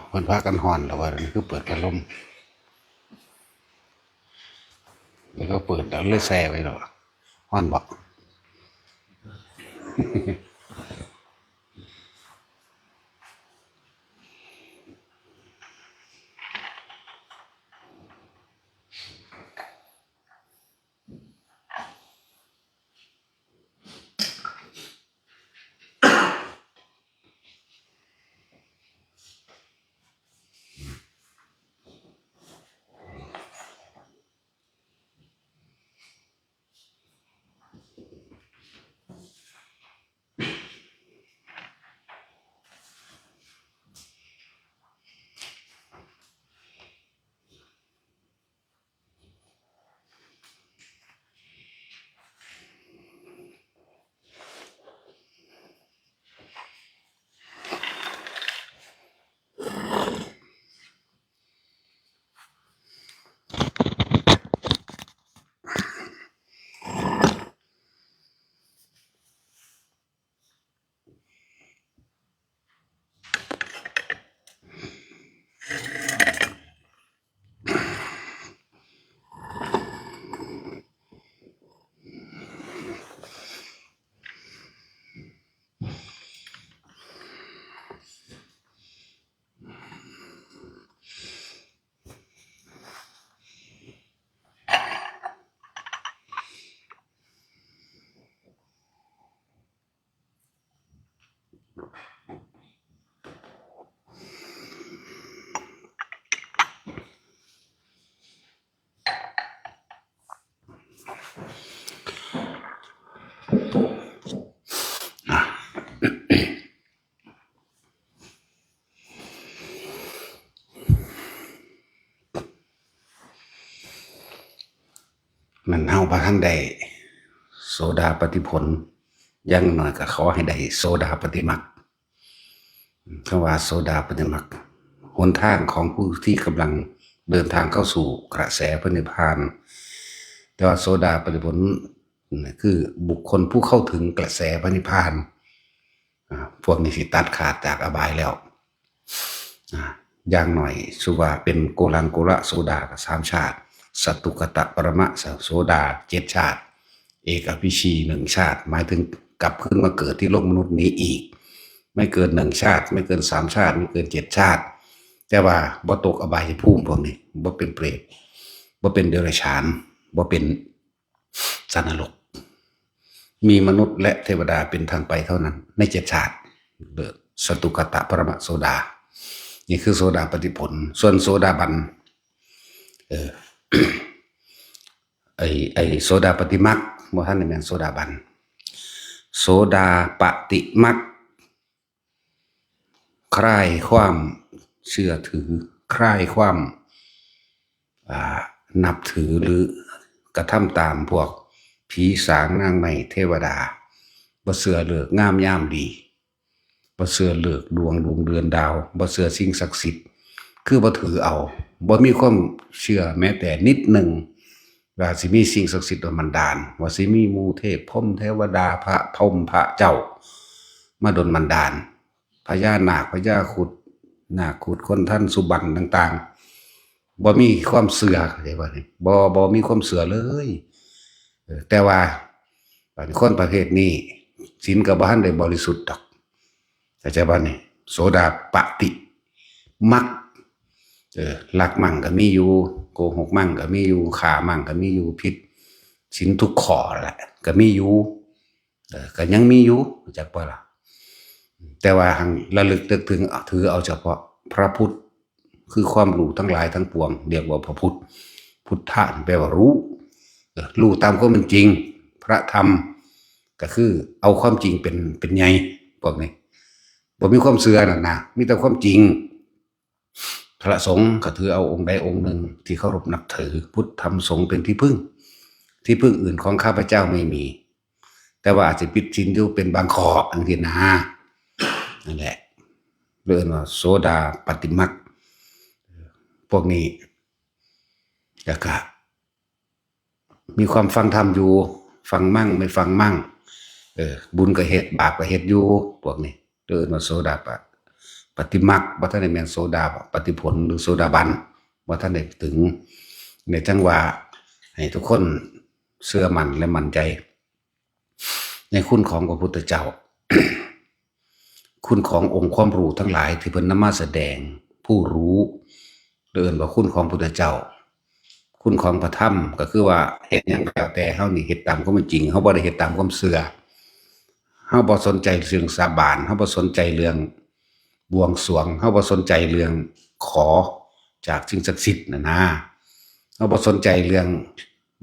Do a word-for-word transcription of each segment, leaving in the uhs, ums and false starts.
เพิ่นพากันฮ้อนแล้วว่า นี่คือเปิดพัดลม แล้วก็เปิดแล้วเลยแช่ไว้แล้ว ฮ้อนบ่ มันเฮาบ่ทันได้โสดาปัตติผล อย่างน้อยก็ขอให้ได้โสดาปัตติมรรค คำว่าโสดาปัตติมรรค หนทางของผู้ที่กำลังเดินทางเข้าสู่กระแสพระนิพพาน แต่ว่าโสดาปัตติผล คือบุคคลผู้เข้าถึงกระแสพระนิพพาน อ่า พวกนี้สิตัดขาดจากอบายแล้ว อ่า อย่างน้อยสุว่าเป็นโกลังโกละโสดาก็สามชาติ สตุกตะปรมะโสดาเจ็ดชาติ เอกพีชีหนึ่งชาติ หมายถึงกลับคืนมาเกิดที่โลกมนุษย์นี้อีก ไม่เกินหนึ่งชาติ ไม่เกินสามชาติ ไม่เกินเจ็ดชาติ แต่ว่าบ่ตกอบายภูมิพวกนี้ บ่เป็นเปรต บ่เป็นเดรัจฉาน บ่เป็นสัตว์นรก มีมนุษย์และเทวดาเป็นทางไปเท่านั้น ในเจ็ดชาติ เด้อ สตุกตะปรมะโสดา นี่คือโสดาปัตติผล ส่วนโสดาบัน เออ ไอ้ ไอ้โสดาปัตติมรรค บ่ทันได้แม่นโสดาบัน โสดาปัตติมรรค คลายความเชื่อถือ คลายความ อ่า นับถือหรือกระทำตามพวกผีสางนางไม้เทวดา บ่เชื่อฤกษ์งามยามดี บ่เชื่อฤกษ์ดวงดวงเดือนดาว บ่เชื่อสิ่งศักดิ์สิทธิ์ คือบ่ถือเอา บ่มีความเชื่อแม้แต่นิดหนึ่ง ว่าสิมีสิ่งศักดิ์สิทธิ์ดลบันดาล ว่าสิมีหมู่เทพพรหมเทวดาพระพรหมพระเจ้า มาดลบันดาล พญานาคพญาครุฑ นาคครุฑคนทันสุบรรณต่างๆ บ่มีความเชื่อ เข้าใจบ่นี่ บ่ บ่มีความเชื่อเลย เออ แต่ว่า บาดนี้คนประเภทนี้ ศีลก็บ่ทันได้บริสุทธิ์ดอก เข้าใจบ่นี่ โสดาปัตติมรรค เออ ลักมั่งก็มีอยู่ โกหกมั่งก็มีอยู่ ฆ่ามั่งก็มีอยู่ ผิดศีลทุกข้อแหละ ก็มีอยู่ เออ ก็ยังมีอยู่ รู้จักบ่ล่ะ แต่ว่าหั้นระลึกนึกถึง ถือเอาเฉพาะพระพุทธ คือความรู้ทั้งหลายทั้งปวง เรียกว่าพระพุทธ พุทธะแปลว่ารู้ เออ รู้ตามความเป็นจริง พระธรรม ก็คือเอาความจริงเป็น เป็นใหญ่ พวกนี้ บ่มีความเชื่อนั่นนะ มีแต่ความจริง พระสงฆ์ก็ถือเอาองค์ใดองค์หนึ่งที่เคารพนับถือ พุทธธรรมสงฆ์เป็นที่พึ่ง ที่พึ่งอื่นของข้าพเจ้าไม่มี แต่ว่าอาจจะผิดศีลอยู่เป็นบางข้อ จั่งซี้นะ นั่นแหละ เรียกว่าโสดาปัตติมรรค พวกนี้ แล้วก็ มีความฟังธรรมอยู่ ฟังมั่งไม่ฟังมั่ง เออ บุญก็เฮ็ด บาปก็เฮ็ดอยู่ พวกนี้ เอิ้นว่าโสดาปัตติ ปฏิมรรค บ่ทันได้แม่นโสดาปัตติผลหรือโสดาบัน บ่ทันได้ถึง เนี่ยจั่งว่าให้ทุกคนเชื่อมั่นและมั่นใจ ในคุณของพระพุทธเจ้า คุณขององค์ความรู้ทั้งหลายที่เพิ่นนำมาแสดง ผู้รู้ เอิ้นว่าคุณของพุทธเจ้า คุณของพระธรรม ก็คือว่าเฮ็ดหยังก็แล้วแต่ เฮานี่เฮ็ดตามความเป็นจริง เฮาบ่ได้เฮ็ดตามความเชื่อ เฮาบ่สนใจเรื่องสาบาน เฮาบ่สนใจเรื่องบวงสรวง เฮาบ่สนใจเรื่องขอจากสิ่งศักดิ์สิทธิ์น่ะนะ เฮาบ่สนใจเรื่อง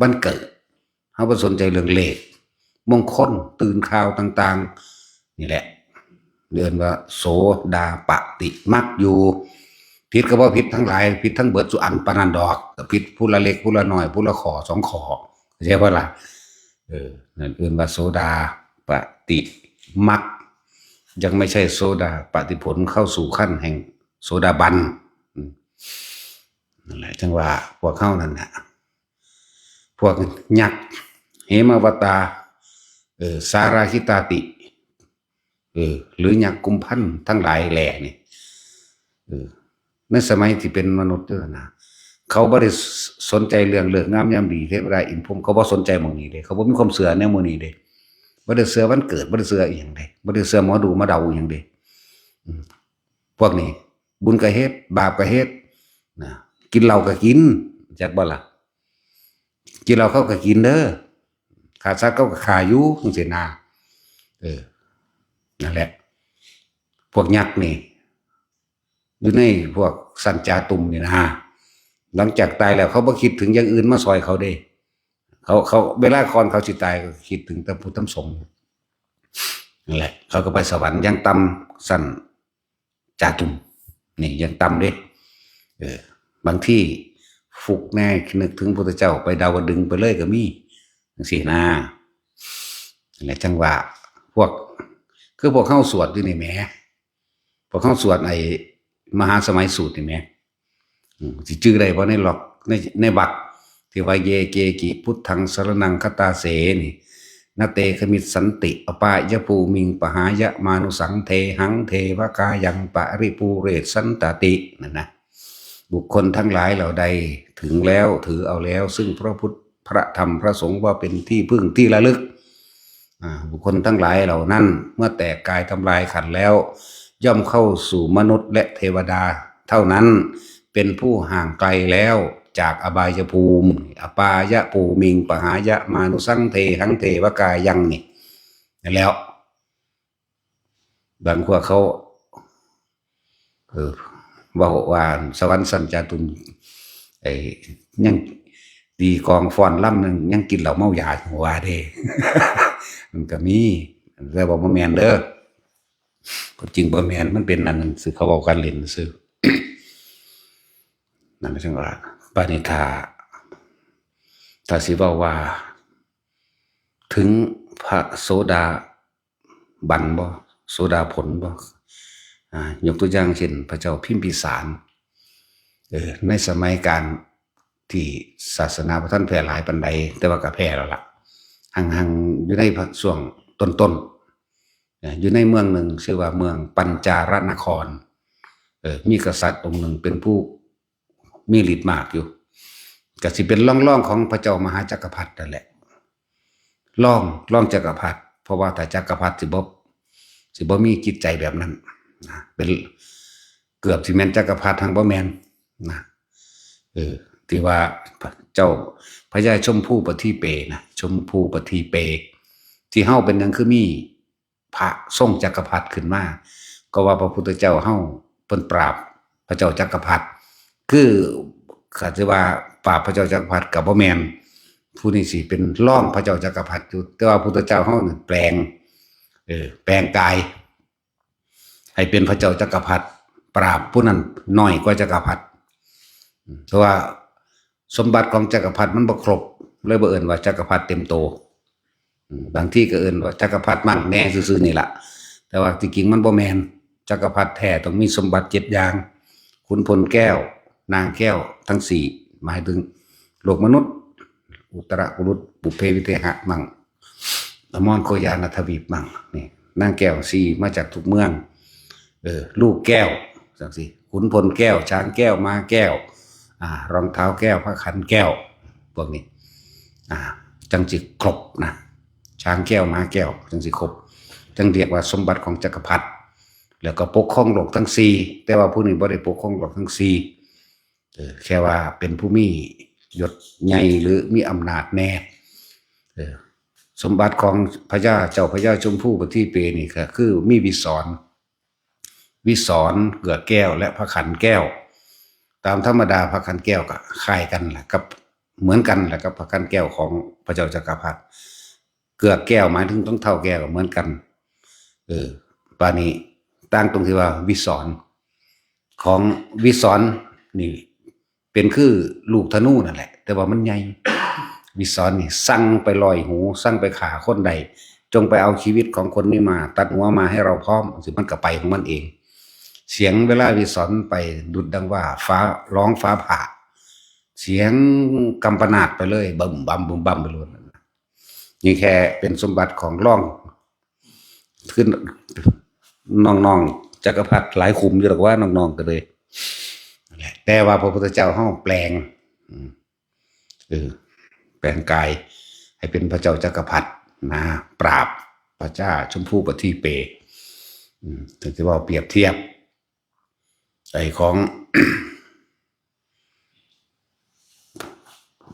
วันเกิด เฮาบ่สนใจเรื่องเลขมงคล ตื่นข่าวต่างๆ นี่แหละ เอิ้นว่าโสดาปัตติมรรคอยู่ ผิดก็บ่ผิดทั้งหลาย ผิดทั้งเบิดสุอันปานนั้นดอก ก็ผิดผู้ละเล็กผู้ละน้อย ผู้ละข้อสองข้อ เข้าใจบ่ล่ะ เออ นั่นเอิ้นว่าโสดาปัตติมรรค ยังไม่ใช่โสดาปัตติผล เข้าสู่ขั้นแห่งโสดาบัน อืม นั่นแหละ จั่งว่าพวกเฮานั่นน่ะ พวกยักษ์เหมวตา เออ สาราคิตาติ เออ หรือยักษ์กุมพันธ์ทั้งหลายแหล่นี่ เออ ในสมัยที่เป็นมนุษย์เด้อนะ เขาบ่ได้สนใจเรื่องฤกษ์งามยามดี เทวดาอินทร์พรหม เขาบ่สนใจหม่องนี้เด้ เขาบ่มีความเชื่อแนวหมู่นี้เด้ บ่ได้เชื่อวันเกิด บ่ได้เชื่ออีหยังเด้ บ่ได้เชื่อหมอดูมาเดาอีหยังเด้ อืม พวกนี้ บุญก็เฮ็ด บาปก็เฮ็ด นะ กินเหล้าก็กิน จักบ่ล่ะ กินเหล้าเขาก็กินเด้อ ฆ่าสัตว์เขาก็ฆ่าอยู่ จั่งซี้นะ เออ นั่นแหละ พวกยักษ์นี่ อยู่ในพวกชั้นจาตุมนี่นะ หลังจากตายแล้วเขาบ่คิดถึงอย่างอื่นมาซ่อยเขาเด้ เขา เขา เวลาก่อนเขาสิตายก็คิดถึงแต่พุทธธรรมสงฆ์ นั่นแหละ เขาก็ไปสวรรค์อย่างต่ำชั้นจาตุม นี่อย่างต่ำเด้ เออ บางทีฟุกแน่ นึกถึงพุทธเจ้า ไปดาวดึงส์ไปเลยก็มี จั่งซี้นะ นั่นแหละ จั่งว่า พวก คือพวกเฮาสวดอยู่นี่แหม พวกเฮาสวดไอ้มหาสมัยสูตรนี่แหม อืม สิจื่อได้บ่ในหลัก ใน ในวรรคที่ว่า เย เก กิ พุทธัง สรณัง คัจฉาเส นี่ นะ เต ขมิสสันติ อปายะภูมิง ปะหายะ มานุสสัง เทหัง เทวะกายัง ปะริปูเรสสันตะติ นั่นนะ บุคคลทั้งหลายเหล่าใดถึงแล้ว ถือเอาแล้ว ซึ่งพระพุทธ พระธรรม พระสงฆ์ ว่าเป็นที่พึ่งที่ระลึก อ่า บุคคลทั้งหลายเหล่านั้น เมื่อแตกกายทำลายขันธ์แล้ว ย่อมเข้าสู่มนุษย์และเทวดา เท่านั้น เป็นผู้ห่างไกลแล้วจากอบายภูมิ อปายะภูมิง ปะหายะ มานุสสัง เทหัง เทวะกายัง นี่ นั่นแล้ว บางพวกเขา เออ เว้าว่าสวรรค์ชั้นจาตุม ไอ้ ยังตีกลองฟ้อนรำ ยัง ยังกินเหล้าเมายาอยู่ว่าเด้ มันก็มี แต่ว่าบ่แม่นเด้อ ความจริงบ่แม่น มันเป็นอันนั้นซื่อ เขาเว้ากันเล่นซื่อ นั่นจั่งว่า บาดนี้ถ้า ถ้าสิเว้าว่า ถึงพระโสดาบันบ่ โสดาผลบ่ อ่า ยกตัวอย่างเช่น พระเจ้าพิมพิสาร เออ ในสมัยการที่ศาสนาบ่ทันแพร่หลายปานใด แต่ว่าก็แพร่แล้วล่ะ หังๆ อยู่ในช่วงต้นๆ นะ อยู่ในเมืองหนึ่งชื่อว่าเมืองปัญจารนคร เออ มีกษัตริย์องค์หนึ่งเป็นผู้มีฤทธิ์มากอยู่ ก็สิเป็นรองๆ ของพระเจ้ามหาจักรพรรดินั่นแหละ รอง รองจักรพรรดิ เพราะว่าถ้าจักรพรรดิสิบ่ สิบ่มีจิตใจแบบนั้นนะ เป็น เกือบสิแม่นจักรพรรดิ หังบ่แม่นนะ เออ ที่ว่าเจ้าพญาชมพูปทีเปนะ ชมพูปทีเป ที่เฮาเป็นหยังคือมีพระทรงจักรพรรดิขึ้นมา ก็ว่าพระพุทธเจ้าเฮาเพิ่นปราบพระเจ้าจักรพรรดิ คือ ก็สิว่าปราบพระเจ้าจักรพรรดิก็บ่แม่น ผู้นี้สิเป็นรองพระเจ้าจักรพรรดิอยู่ แต่ว่าพุทธเจ้าเฮานี่แปลง เออ แปลงกาย ให้เป็นพระเจ้าจักรพรรดิ ปราบผู้นั้นน้อยกว่าจักรพรรดิ เพราะว่าสมบัติของจักรพรรดิมันบ่ครบ เลยบ่เอิ้นว่าจักรพรรดิเต็มโต อืม บางทีก็เอิ้นว่าจักรพรรดิมั่งแน่ซื่อๆ นี่ล่ะ แต่ว่าที่จริงมันบ่แม่น จักรพรรดิแท้ต้องมีสมบัติเจ็ดอย่าง ขุนพลแก้ว นางแก้วทั้งสี่ หมายถึงโลกมนุษย์ อุตรกุรุต ปุพเพวิเทหะมั่ง อมรโคยานาทวีปมั่ง นี่ นางแก้วสี่มาจากทุกเมือง เออ ลูกแก้วจังซี่ ขุนพลแก้ว ช้างแก้ว ม้าแก้ว อ่า รองเท้าแก้ว พระขันแก้ว พวกนี้ อ่า จังสิครบนะ ช้างแก้ว ม้าแก้ว จังสิครบ จังเรียกว่าสมบัติของจักรพรรดิ แล้วก็ปกครองโลกทั้งสี่ แต่ว่าผู้นี้บ่ได้ปกครองโลกทั้งสี่ เออ แค่ว่าเป็นผู้มียศใหญ่หรือมีอำนาจแน่ เออ สมบัติของพญา เจ้าพญาชมพูปทีเปนี่ก็คือมีวิสร วิสร เกือกแก้ว และพระขันแก้ว ตามธรรมดาพระขันแก้วก็คล้ายกันแหละ กับ เหมือนกันแหละกับพระขันแก้วของพระเจ้าจักรพรรดิ เกือกแก้วหมายถึงรองเท้าแก้วก็เหมือนกัน เออ บาดนี้ต่างตรงที่ว่าวิสร ของวิสรนี่เป็นคือลูกธนูนั่นแหละ แต่ว่ามันใหญ่ วิสรนี่สั่งไปลอยหู สั่งไปฆ่าคนใด จงไปเอาชีวิตของคนนี้มา ตัดหัวมาให้เราพร้อม สิมันก็ไปของมันเอง เสียงเวลาวิสรไปดุจดังว่าฟ้าร้องฟ้าผ่า เสียงกำปนาตไปเลย บึ้มบั้มบึ้มบั้มไปเลย นี่แค่เป็นสมบัติของร่อง ขึ้น น้องๆจักรพรรดิหลายขุมอยู่หรอกว่าน้องๆก็เลยนั่นแหละ แต่ว่าพระพุทธเจ้าเฮาแปลง อืม เออ แปลงกายให้เป็นพระเจ้าจักรพรรดินะ ปราบพระเจ้าชมพูปทีเป อืม ถึงจะว่าเปรียบเทียบ ไอ้ของ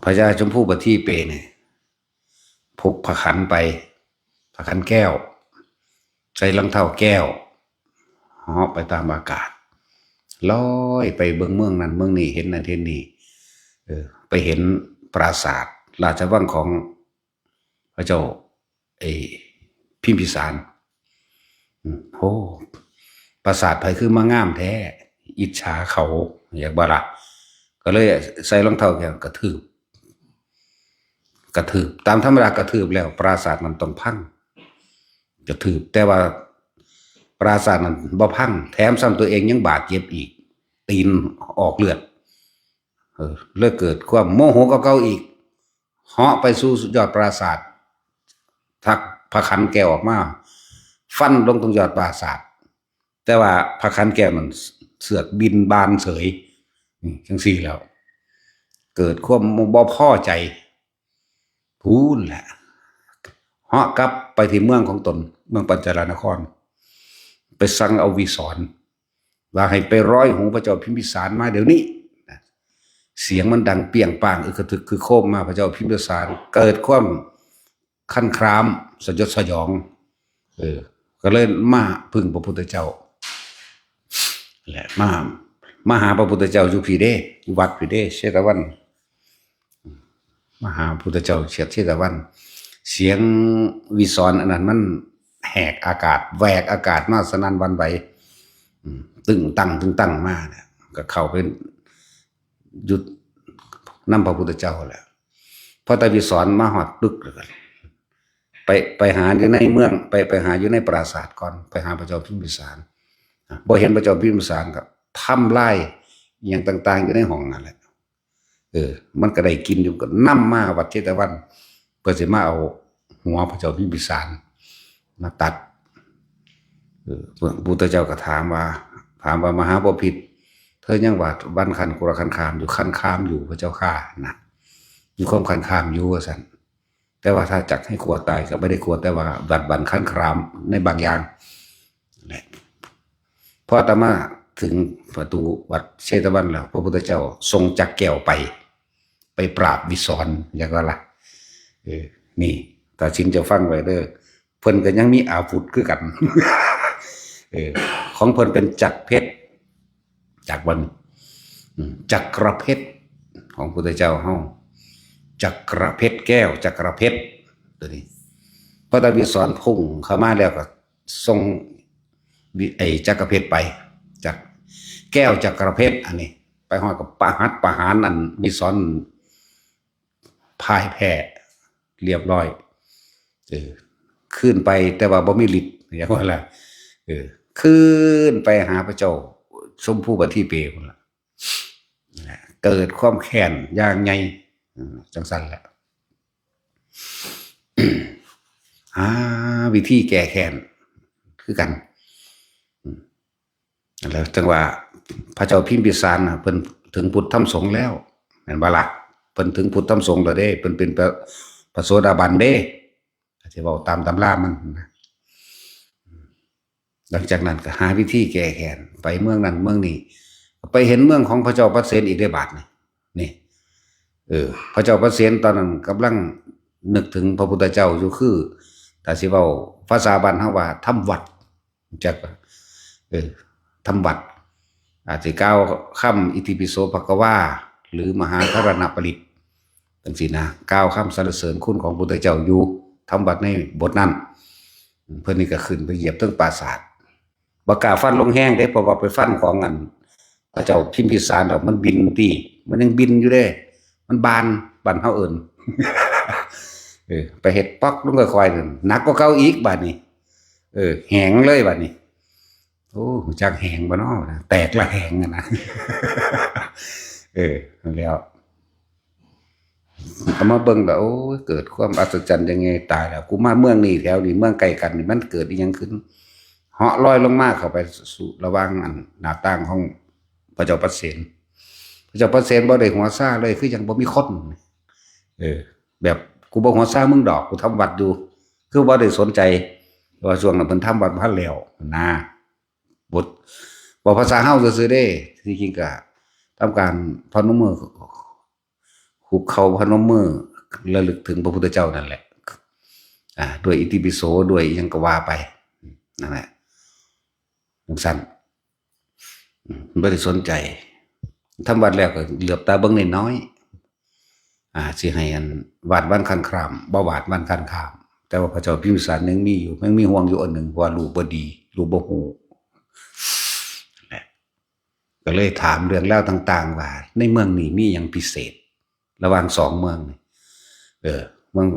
พระเจ้าชมพูปทีเปเนี่ย พกพระขันไป พระขันแก้ว ใส่รองเท้าแก้ว เหาะไปตามอากาศ ลอยไปเบิ่งเมืองนั้นเมืองนี้ เห็นนั่นเห็นนี่ เออ ไปเห็นปราสาทราชวังของพระเจ้า ไอ้พิมพิสาร อืม โอ้ ปราสาทไผคือมางามแท้ อิจฉาเขา อยากบ่ล่ะ ก็เลยใส่รองเท้าแก้วกระทืบ กระทืบ ตามธรรมดากระทืบแล้ว ปราสาทมันต้องพัง กระทืบ แต่ว่าปราสาทนั้นบ่พัง แถมซ้ำตัวเองยังบาดเจ็บอีก ตีนออกเลือด เออ เลยเกิดความโมโหกับเขาอีก เหาะไปสู่ยอดปราสาท ทักพระขันแก้วออกมา ฟันลงตรงยอดปราสาท แต่ว่าพระขันแก้วมันเสือกบินบานเสย นี่จังซี่แล้ว เกิดความบ่พอใจ พูนแหละ เหาะกลับไปที่เมืองของตน เมืองปัญจารานคร ไปสั่งเอาวิสร ว่าให้ไปร้อยหูพระเจ้าพิมพิสารมาเดี๋ยวนี้ เสียงมันดังเปรี้ยงป้าง อึกกระทึกคือโคมมา พระเจ้าพิมพิสาร เกิดความคันครามสยดสยอง เออ ก็เลยมาพึ่งพระพุทธเจ้าแหละ มา มาหาพระพุทธเจ้าอยู่พีเด้ อยู่วัดพีเด้ เชตวัน มาหาพระพุทธเจ้าเชตวัน เสียงวิสรอันนั้นมันแหกอากาศ แหวกอากาศมาสนั่นหวั่นไหว อืม ตึงตังตึงตังมาเนี่ย ก็เข้าไปหยุดนำพระพุทธเจ้าแหละ พอแต่วิสรมาฮอดปึ๊กแล้วกัน ไป ไปหาอยู่ในเมือง ไป ไปหาอยู่ในปราสาทก่อน ไปหาพระเจ้าพิมพิสาร บ่เห็นพระเจ้าพิมพิสารก็ทำลายอหย่างต่างๆอยู่ในห้องนั่นแหละ เออ มันก็ได้กินอยู่ ก็นำมาวัดเชตวัน เพื่อสิมาเอาหัวพระเจ้าพิมพิสารมาตัด เออ พระพุทธเจ้าก็ถามว่า ถามว่า มหาบพิตร เธอยังว่าวันขันกุลขันคามอยู่ ขันคามอยู่พระเจ้าข้านะ มีความขันคามอยู่ว่าซั่น แต่ว่าถ้าจักให้กลัวตายก็ไม่ได้กลัว แต่ว่าบัดบันขันครามในบางอย่างแหละ พออาตมาถึงประตูวัดเชตวันแล้ว พระพุทธเจ้าทรงจักแก้วไป ไปปราบวิสรอย่างนั้นละ เออ นี่ ตัดสินจะฟังไว้เด้อ เพิ่นก็ยังมีอาวุธคือกัน เออ ของเพิ่นเป็นจักรเพชร จักรวัน อืม จักรเพชรของพุทธเจ้าเฮา จักรเพชรแก้ว จักรเพชรตัวนี้ พระตาวิสรพุ่งเข้ามาแล้วก็ส่งวิ ไอ้จักรเพชรไป จักร แก้วจักรเพชรอันนี้ ไปฮอดกับประหัตประหารอันวิสรพ่ายแพ้เรียบร้อย เออ ขึ้นไปแต่ว่าบ่มีฤทธิ์ อย่างว่าล่ะ เออ ขึ้นไปหาพระเจ้าชมพูปทีเปพุ้นล่ะ เกิดความแค้นอย่างใหญ่ อืม จังซั่นแหละ หาวิธีแก้แค้นคือกัน อืม แล้วจังว่าพระเจ้าพิมพิสารน่ะเพิ่นถึงพุทธธรรมสงฆ์แล้วแม่นบ่ล่ะเพิ่นถึงพุทธธรรมสงฆ์แล้วเด้เพิ่นเป็นพระพระโสดาบันเด้ที่เว้าตามตำรามันนะหลังจากนั้นก็หาวิธีแก้แค้นไปเมืองนั้นเมืองนี้ไปเห็นเมืองของพระเจ้าปเสนอีกได้บาดนี่นี่เออพระเจ้าปเสนตอนนั้นกำลังนึกถึงพระพุทธเจ้าอยู่คือถ้าสิเว้าภาษาบ้านเฮาว่าทำวัด จักเออทำวัดอาจจะกล่าวคำอิติปิโสภะคะวาหรือมหาธารณปริตรจังซี่นะกล่าวคำสรรเสริญคุณของพุทธเจ้าอยู่ทำวัดในบทนั้นเพิ่นนี่ก็ขึ้นไปเหยียบเทิงปราสาทบ่กล้าฟันลงแฮงเด้เพราะว่าไปฟันของอันพระเจ้าพิมพิสารดอกมันบินติมันยังบินอยู่เด้มันบานบานเฮาเอิ้นเออไปเฮ็ดป๊อกลงค่อยๆนั่นหนักกว่าเก่าอีกบาดนี้ เออแหงเลยบัดนี้โอ้รู้จักแหงบ่เนาะแตกละแหงอะนะเออแล้วเอามาเบิ่งแล้วโอ้ยเกิดความอัศจรรย์ยังไงตายแล้วกูมาเมืองนี้แถวนี้เมืองใกล้กันนี่มันเกิดอีหยังขึ้นเหาะลอยลงมาเข้าไปสู่ระหว่างอันหน้าต่างของพระเจ้าปเสนพระเจ้าปเสนบ่ได้หัวซ่าเลยคือยังบ่มีคนเออแบบกูบ่หัวซ่ามึงดอกกูทำวัดอยู่คือบ่ได้สนใจว่าช่วงนั้นเพิ่นทำวัดพันแล้วนะ บทบอกภาษาเฮาซื่อๆเด้ที่จริงก็ทำการพนมมือคุกเข่าพนมมือระลึกถึงพระพุทธเจ้านั่นแหละอ่าด้วยอิติปิโสด้วยอิหยังก็ว่าไปนั่นแหละจังซั่นอืมบ่ได้สนใจทำวัดแล้วก็เหลือบตาเบิ่งน้อยๆ อ่าสิให้อันวาดวันคันครามบ่วาดวันคันคาม แต่ว่าพระเจ้าพิมพิสารยังมีอยู่ยังมีห่วงอยู่อันหนึ่งว่าลูกบ่ดีลูกบ่ฮู้แหละก็เลยถามเรื่องราวต่างๆ ว่าในเมืองนี้มีหยังพิเศษ ระหว่างสองเมืองนี่เออเมือง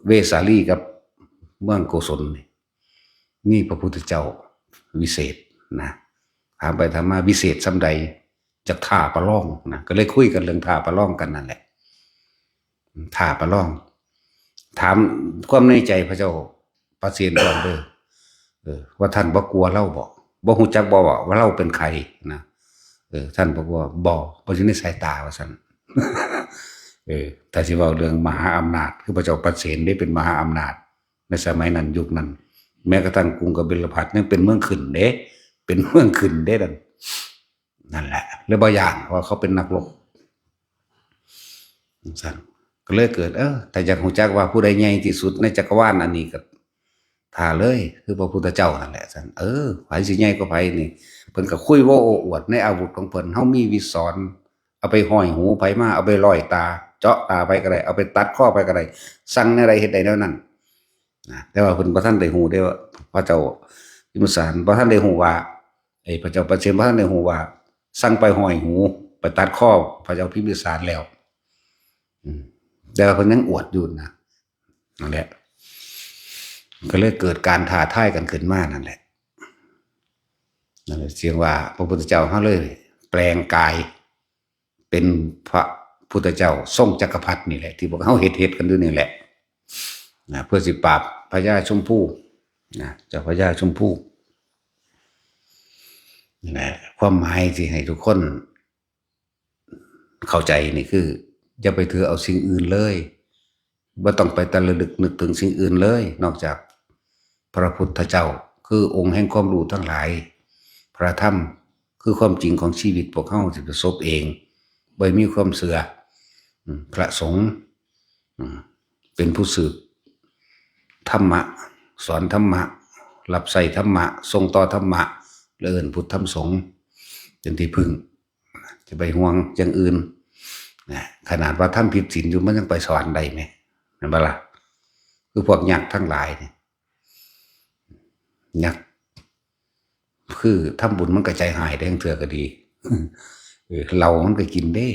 เวสาลีกับเมืองโกศลนี่มีพระพุทธเจ้าวิเศษนะถามไปถามมาวิเศษส่ำใดจากท่าประลองนะก็เลยคุยกันเรื่องท่าประลองกันนั่นแหละ ถ้าประลอง ถามความในใจพระเจ้าประเสนพร้อมเด้อเออว่าท่านบ่กลัวเราบ่บ่ฮู้จักบ่ว่าว่าเราเป็นใครนะเออท่านบอกว่าบ่บ่อยู่ในสายตาว่าซั่นเออถ้าสิเว้าเรื่องมหาอำนาจคือพระเจ้าประเสนได้เป็นมหาอำนาจในสมัยนั้นยุคนั้นแม้กระทั่งกรุงกบิลพัสยังเป็นเมืองขึ้นเด้เป็นเมืองขึ้นเด้นั่น นั่นแหละเลยบ่ย่านเพราะว่าเขาเป็นนักรบซั่นก็เลยเกิดเออถ้าอยากรู้จักว่าผู้ใดใหญ่ที่สุดในจักรวาลอันนี้ก็ท่าเลยคือพระพุทธเจ้านั่นแหละซั่นเออไผสิใหญ่กว่าไผนี่เพิ่นก็คุยโว้โอ้อวดในอาวุธของเพิ่นเฮามีวิสรเอาไปห้อยหูไผมาเอาไปร้อยตา เจาะตาไผก็ได้เอาไปตัดคอไผก็ได้สั่งแนวใดเฮ็ดได้แนวนั้นนะแต่ว่าเพิ่นบ่ทันได้ฮู้เด้ว่าพระเจ้าพิมพิสารบ่ทันได้ฮู้ว่า ไอ้พระเจ้าปเสนพระท่านได้ฮู้ว่าสั่งไปห้อยหูไปตัดคอพระเจ้าพิมพิสารแล้วอืมแต่ว่าเพิ่นยังอวดอยู่นะนั่นแหละก็เลยเกิดการท้าทายกันขึ้นมานั่นแหละนั่นแหละเสียงว่าพระพุทธเจ้าเขาเลยแปลงกายเป็นพระพุทธเจ้าทรงจักรพรรดินี่แหละที่พวกเขาเฮ็ดเฮ็ดกันอยู่นี่แหละนะเพื่อสิปราบพญาชมพูนะเจ้าพญาชมพู นะความหมายที่ให้ทุกคนเข้าใจนี่คืออย่าไปถือเอาสิ่งอื่นเลยบ่ต้องไปตะลึกนึกถึงสิ่งอื่นเลย นอกจากพระพุทธเจ้าคือองค์แห่งความรู้ทั้งหลาย พระธรรมคือความจริงของชีวิตพวกเขาที่ประสบเองบ่มีความเชื่อพระสงฆ์เป็นผู้สืบธรรมะสอนธรรมะรับใช้ธรรมะส่งต่อธรรมะและเอิ้นพุทธธรรมสงฆ์เป็นที่พึ่งจะไปห่วงอย่างอื่นนะขนาดว่าทำผิดศีลอยู่มันยังไปสวรรค์ได้ไหมเห็นปะล่ะคือพวกยักษ์ทั้งหลายเนี่ยยักษ์คือทำบุญมันก็ใจหายได้เถื่อก็ดีเออเรามันก็กินได้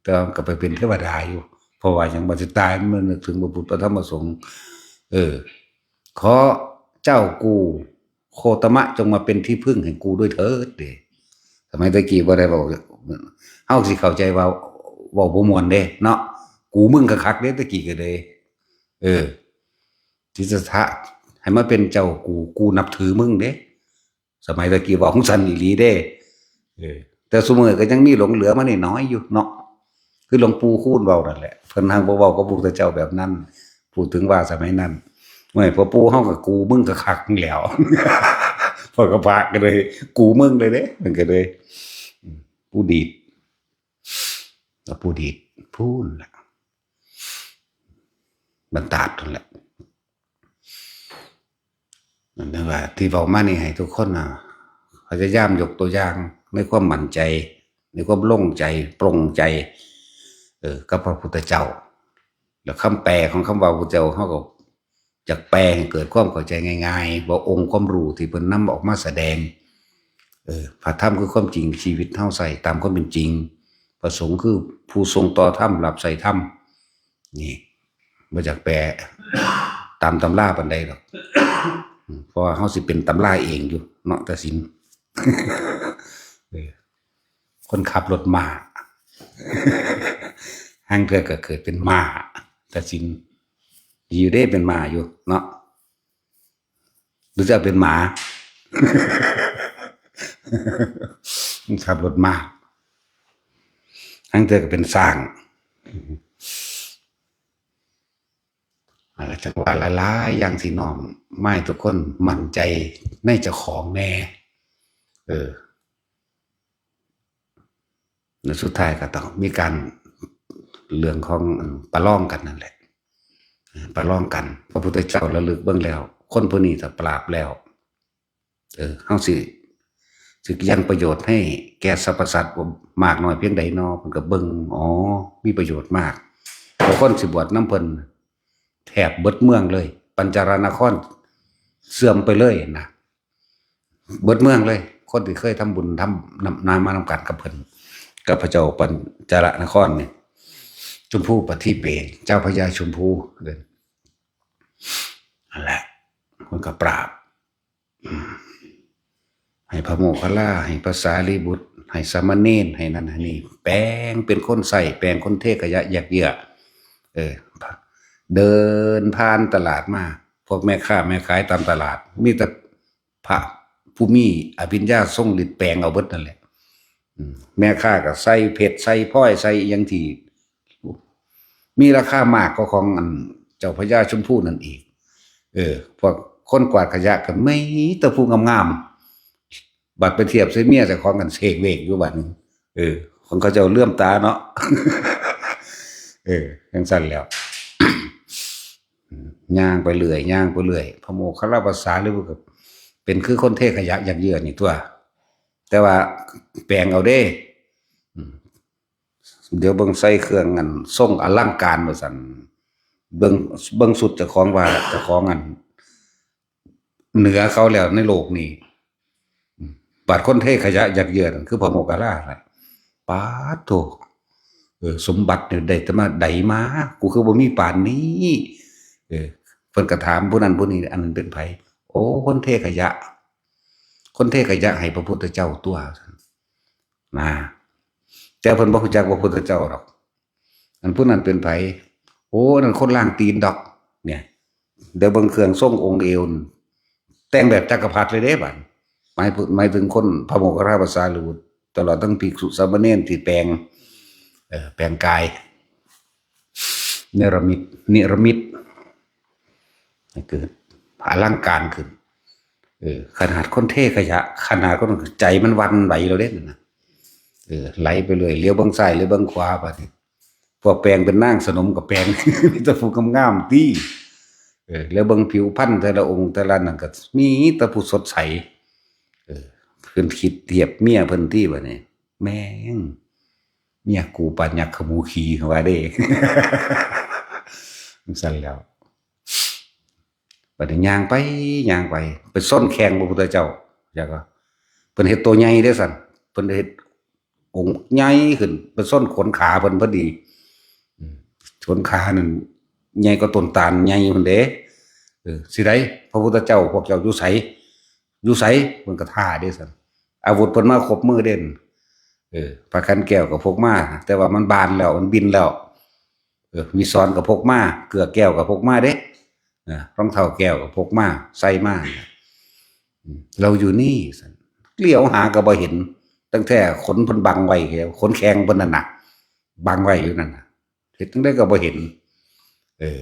แต่ว่าก็ไปเป็นเทวดาอยู่ เพราะว่ายังบัดสิตายมันนึกถึงพระพุทธพระธรรมพระสงฆ์เออ ขอเจ้ากูโคตมะจงมาเป็นที่พึ่งแห่งกูด้วยเถิดเด้สมัยตะกี้บ่ได้บอกเฮาสิเข้าใจว่าเว้าบ่ม่วนเด้เนาะกูมึงคักๆเด้ตะกี้ก็เลยเออ ที่จะทะให้มาเป็นเจ้ากูกูนับถือมึงเด้สมัยตะกี้ว่าของสันอีหลีเด้ เออ แต่ซุมื้อก็ยังมีหลงเหลือมาน้อยๆอยู่เนาะ คือหลวงปู่คูณเว้านั่นแหละ เพิ่นหังบ่เว้ากับพระพุทธเจ้าแบบนั้น พูดถึงว่าสมัยนั้น เมื่อพอปู่เฮาก็กูมึงก็คักแล้ว พอกระพระก็เลย กูมึงเลยเด้ มันก็เลย อืม ปู่ดีด แล้วปู่ดีด พูนล่ะ บรรดาดนั่นแหละ นั่นว่าที่เว้ามานี่ให้ทุกคนน่ะ พยายามยกตัวอย่างในความมั่นใจ ในความโล่งใจ ปลงใจ เออ กับพระพุทธเจ้า แล้วคำแปลของคำว่าพุทธเจ้า เฮาก็อยากแปลให้เกิดความเข้าใจง่ายๆ ว่าองค์ความรู้ที่เพิ่นนำออกมาแสดง เออ พระธรรมคือความจริง ชีวิตเฮาใช้ตามความเป็นจริง พระสงฆ์คือผู้ส่งต่อธรรม รับใช้ธรรม นี่ บ่อยากแปลตามตำราปานใดดอก อืม เพราะว่าเฮาสิเป็นตำราเองอยู่เนาะ ตาสิน เออ คนขับรถม้า ห่างเทื่อก็เกิดเป็นม้า ตาสิน อยู่เด้เป็นม้าอยู่เนาะ หรือจะเป็นหมา ขับรถม้า ห่างเทื่อก็เป็นช้าง อะไรจังหวะหลายๆอย่างสิน้อมมาให้ทุกคนมั่นใจในเจ้าของแน่ เออ แล้วสุดท้ายก็ต้องมีการเรื่องของประลองกันนั่นแหละ เออ ประลองกัน พระพุทธเจ้าระลึกเบิ่งแล้ว คนผู้นี้ถ้าปราบแล้ว เออ เฮาสิ สิยังประโยชน์ให้แก่สรรพสัตว์มากน้อยเพียงใดนอ เพิ่นก็เบิ่ง อ๋อ มีประโยชน์มาก บางคนสิบวชนำเพิ่นแทบเบิดเมืองเลย ปัญจารนครเสื่อมไปเลยนะ เบิดเมืองเลย คนที่เคยทำบุญทำนำ นำมานำกันกับเพิ่น กับพระเจ้าปัญจารนครนี่ ชมพูปะทีเป เจ้าพญาชมพูเด้อ นั่นแหละ มันก็ปราบ อืม ให้พระโมคคัลลา ให้พระสารีบุตร ให้สามเณร ให้นั่นให้นี่ แปลงเป็นคนใช้ แปลงคนเทขยะแยกเยื่อ เออ เดินผ่านตลาดมา พวกแม่ค้าแม่ขายตามตลาด มีแต่พระผู้มีอภิญญาทรงฤทธิ์แปลงเอาเบิดนั่นแหละ อืม แม่ค้าก็ใส่เพชร ใส่พลอย ใส่อิหยังที่ มีราคามากกว่าของอันเจ้าพญาชมพูนั่นอีก เออ พวกคนกวาดขยะก็มีแต่ผู้งามๆ บัดไปเทียบใส่เมียเจ้าของกันเสกเวกอยู่บัดนี้ เออ ของเขาเจ้าเหลื่อมตาเนาะ เออ จั่งซั่นแล้ว ย่างไปเรื่อย ย่างไปเรื่อย พระโมคคัลลาภาษาหรือว่าก็เป็นคือคนเทขยะแยกเยื่อนี่ตัว แต่ว่าแปลงเอาเด้ อืม เดี๋ยวเบิ่งใส่เครื่องอันทรงอลังการว่าซั่น เบิ่ง เบิ่งสุดเจ้าของว่าเจ้าของอัน เหนือเขาแล้วในโลกนี้ อืม บาดคนเทขยะแยกเยื่อนั่นคือพระโมคคัลลาน่ะ ปาดโธ่ เออ สมบัตินี่ได้แต่มา ใดมา กูคือบ่มีปานนี้ เออ เพิ่นก็ถามผู้นั้นผู้นี้ อันนั้นเป็นไผ โอ้ คนเทขยะ คนเทขยะให้พระพุทธเจ้าตัว นะ แต่เพิ่นบ่รู้จักพระพุทธเจ้าดอก อันผู้นั้นเป็นไผ โอ้ นั่นคนล้างตีนดอก เนี่ย เดี๋ยวเบิ่งเครื่องทรงองค์เอวนั่น แต่งแบบจักรพรรดิเลยเด้บัด หมาย หมายถึงคนพระโมคคัลลาภาษาหรือตลอดทั้งภิกษุสามเณรที่แปลง เอ่อ แปลงกาย เนรมิต นิรมิต ให้เกิดอลังการขึ้น เออ ขนาดคนเทขยะ ขนาดคนใจมันหวั่นไหวแล้วเด้นั่นนะ เออ ไหลไปเลย เหลียวเบิ่งซ้าย เหลียวเบิ่งขวาบัดนี้ พวกแปลงเป็นนางสนมก็แปลง มีแต่ผู้งามๆ ตี้ เออ แล้วเบิ่งผิวพรรณแต่ละองค์แต่ละนั่นก็มีแต่ผู้สดใส เออ เพิ่นคิดเทียบเมียเพิ่นตี้บัดนี้ แม่ง เมียกูปานยักษ์ขมูขี่ว่าเด้ จั่งซั่นแล้ว บัดนี้ย่างไป ย่างไป ไปส้นแข่งพระพุทธเจ้า อยากว่า เพิ่นเฮ็ดตัวใหญ่เด้ซั่น เพิ่นเฮ็ดองค์ใหญ่ขึ้น ไปส้นขนขาเพิ่นพอดี อืม ขนขานั่นใหญ่กว่าต้นตาลใหญ่พุ้นเด้ เออ สิได้ พระพุทธเจ้าพวกเจ้าอยู่ไส อยู่ไส เพิ่นก็ท้าเด้ซั่น อาวุธเพิ่นมาครบมือเด้ เออ พระขันแก้วก็พกมา แต่ว่ามันบานแล้ว มันบินแล้ว เออ มีสอนก็พกมา เกลือแก้วก็พกมาเด้ เออ รองเท้าแก้วก็พกมา ใส่มา อืม เราอยู่นี่ซั่น เหลียวหาก็บ่เห็น ตั้งแต่ขนเพิ่นบังไว้ ขนแข้งเพิ่นนั่นน่ะ บังไว้อยู่นั่นน่ะ เฮ็ดจั่งใดก็บ่เห็น เออ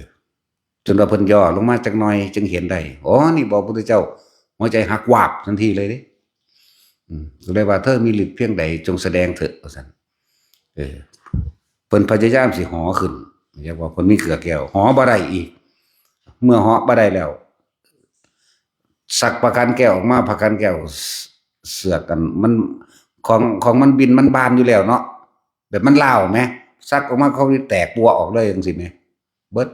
จนว่าเพิ่นย่อลงมาจักหน่อยจึงเห็นได้ อ๋อ นี่บ่พุทธเจ้า หัวใจหักวาบทันทีเลยเด้ อืม ก็เลยว่า "เธอมีฤทธิ์เพียงใดจงแสดงเถอะ" ว่าซั่น เออ เพิ่นพยายามสิหอขึ้น เรียกว่าเพิ่นมีเกลือแก้ว หอบ่ได้อีก เมื่อหอบ่ได้แล้ว สักผ้าคันแก้วออกมา ผ้าคันแก้ว เสือกกัน มัน ของ ของมันบินมันบานอยู่แล้วเนาะ แบบมันล้าวแหม สักออกมาเขาแตกปัวออกเลยจั่งซี้แหม เบิด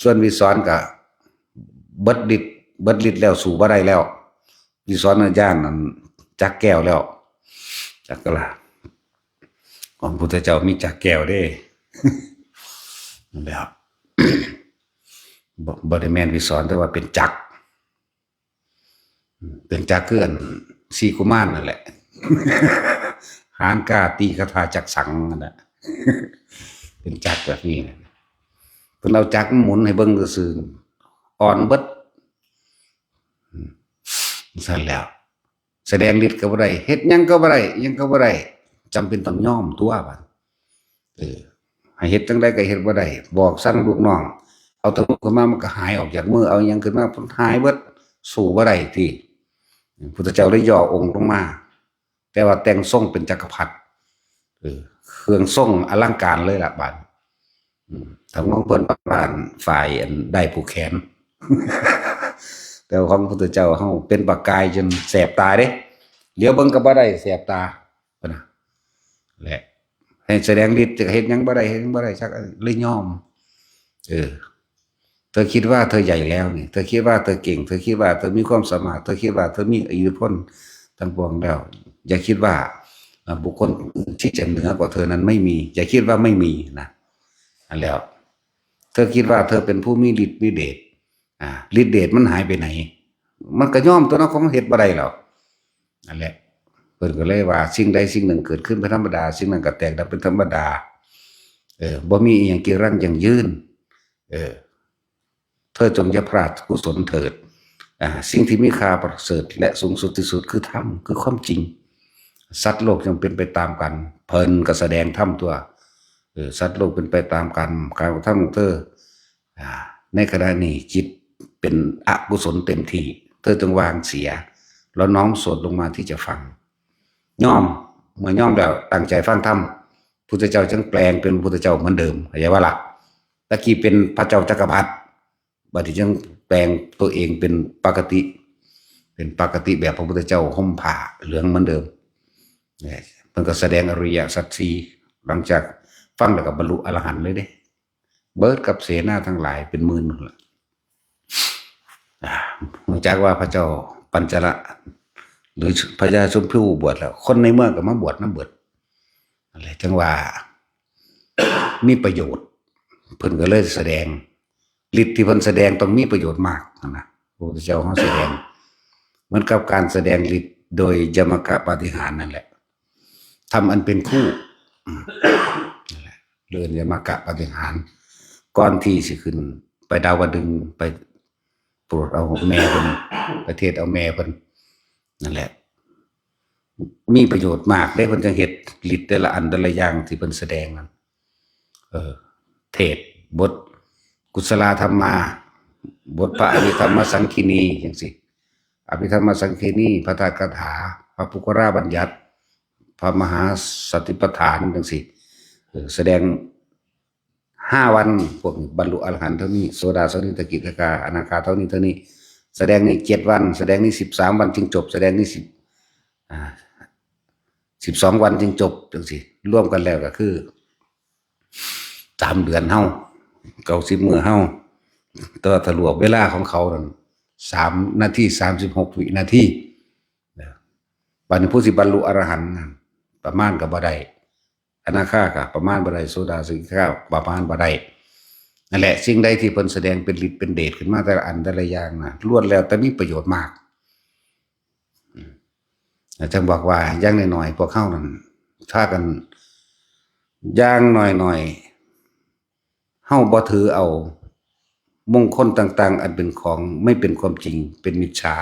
ส่วนวิสรก็เบิดฤทธิ์ เบิดฤทธิ์แล้วสู้บ่ได้แล้ว วิสรน่ะย้านอันจักรแก้วแล้ว จักรละ ของพุทธเจ้ามีจักรแก้วเด้ นั่นแหละ บ่ บ่ได้แม่นวิสร แต่ว่าเป็นจักร เป็นจักรคืออันสี่กุมารนั่นแหละ หางกาตีคาถาจักสังนั่นแหละ เป็นจักรแบบนี้นะ เพิ่นเอาจักรมาหมุนให้เบิ่งซื่อๆ อ่อนเบิด อืม ซั่นแล้ว แสดงฤทธิ์ก็บ่ได้ เฮ็ดหยังก็บ่ได้ หยังก็บ่ได้ จำเป็นต้องยอมตัวบัด เออ ให้เฮ็ดจั่งใดก็เฮ็ดบ่ได้ บอกสั่งลูกน้อง เอาธนูขึ้นมามันก็หายออกจากมือ เอาหยังขึ้นมามันหายเบิด สู้บ่ได้ติ พุทธเจ้าเลยย่อองค์ลงมา แต่ว่าแต่งทรงเป็นจักรพรรดิ เออ เครื่องทรงอลังการเลยล่ะบัด อืม ทางของเพิ่นว่าฝ่ายอันด้ายผูกแขน แต่ว่าของพุทธเจ้าเฮาเป็นประกายจนแสบตาเด้ เหลียวเบิ่งก็บ่ได้ แสบตา พุ้นน่ะ และให้แสดงฤทธิ์จะเฮ็ดหยังบ่ได้ เฮ็ดหยังบ่ได้ จักเลยยอม เออ เธอคิดว่าเธอใหญ่แล้วนี่ เธอคิดว่าเธอเก่ง เธอคิดว่าเธอมีความสามารถ เธอคิดว่าเธอมีอิทธิพลทั้งปวงแล้ว อย่าคิดว่า อ่า บุคคลอื่นที่จะเหนือกว่าเธอนั้นไม่มี อย่าคิดว่าไม่มีนะ อันแล้ว เธอคิดว่าเธอเป็นผู้มีฤทธิ์มีเดช อ่า ฤทธิ์เดชมันหายไปไหน มันก็ยอมตัวเนาะ ของเฮ็ดบ่ได้แล้ว นั่นแหละ เพิ่นก็เลยว่า สิ่งใดสิ่งหนึ่งเกิดขึ้นเป็นธรรมดา สิ่งนั้นก็แตกดับเป็นธรรมดา เออ บ่มีอีหยังจีรังยั่งยืน เออ เธอจงอย่าพลาดกุศลเถิด อ่า สิ่งที่มีค่าประเสริฐและสูงสุดที่สุดคือธรรม คือความจริง สัตว์โลกย่อมเป็นไปตามกัน เพิ่นก็แสดงธรรมตัว เออ สัตว์โลกเป็นไปตามกัน การกระทำของเธอ อ่า ในขณะนี้จิตเป็นอกุศลเต็มที่ เธอจงวางเสีย แล้วน้อมสวดลงมาที่จะฟัง ยอม เมื่อยอมแล้วตั้งใจฟังธรรม พุทธเจ้าจึงแปลงเป็นพุทธเจ้าเหมือนเดิม เข้าใจบ่ล่ะ ตะกี้เป็นพระเจ้าจักรพรรดิ บัดนี้จึงแปลงตัวเองเป็นปกติ เป็นปกติแบบพระพุทธเจ้า ห่มผ้าเหลืองเหมือนเดิม เนี่ย เพิ่นก็แสดงอริยสัจสี่ หลังจากฟังแล้วก็บรรลุอรหันต์เลยเด้ เบิดกับเสนาทั้งหลายเป็นหมื่นนั่นล่ะ อ่า รู้จักว่าพระเจ้าปัญจละ หรือพญาชมพูบวชแล้ว คนในเมืองก็มาบวชนำเบิด นั่นแหละ จั่งว่า มีประโยชน์ เพิ่นก็เลยแสดง ฤทธิ์ที่เพิ่นแสดงต้องมีประโยชน์มากนะ พระพุทธเจ้าเฮาแสดง เหมือนกับการแสดงฤทธิ์โดยยมกปาฏิหาริย์นั่นแหละ ธรรมอันเป็นคู่ อืม นั่นแหละ เรื่องยมกปาฏิหาริย์ ก่อนที่สิขึ้นไปดาวดึงส์ ไปโปรดเอาแม่เพิ่น ไปเทศน์เอาแม่เพิ่น นั่นแหละ มีประโยชน์มากเด้ เพิ่นจั่งเฮ็ดฤทธิ์แต่ละอันแต่ละอย่างที่เพิ่นแสดงนั่น เออ เทศน์บทกุศลธรรมา บทพระอภิธรรมสังคีนีจั่งซี้ อภิธรรมสังคีนี พระธาตุคาถา พระปุคคราบัญญัติ พระมหาสติปัฏฐานจั่งซี้ เออ แสดงห้าวัน พวกนี้บรรลุอรหันต์เท่านี้ โสดา สกิทาคา อนาคาเท่านี้เท่านี้ แสดงนี่เจ็ดวัน แสดงนี่สิบสามวันจึงจบ แสดงนี่สิบ อ่า สิบสองวันจึงจบจั่งซี้ รวมกันแล้วก็คือ สามเดือนเฮา เก้าสิบมื้อเฮา แต่ว่าถ้ารวบเวลาของเขานั่น สามนาที สามสิบหกวินาที นะ บัดนี้ผู้สิบรรลุอรหันต์นั่น ประมาณก็บ่ได้ อนาคาก็ประมาณบ่ได้ โสดา สกิทาคาประมาณบ่ได้ นั่นแหละ สิ่งใดที่เพิ่นแสดงเป็นฤทธิ์เป็นเดชขึ้นมาแต่ละอันแต่ละอย่างนะ ล้วนแล้วแต่มีประโยชน์มาก อืม อาจารย์บอกว่าอย่างน้อยๆ พวกเฮานั่น พากัน อย่างน้อยๆ เฮาบ่ถือเอามงคลต่างๆ อันเป็นของไม่เป็นความจริง เป็นมิจฉา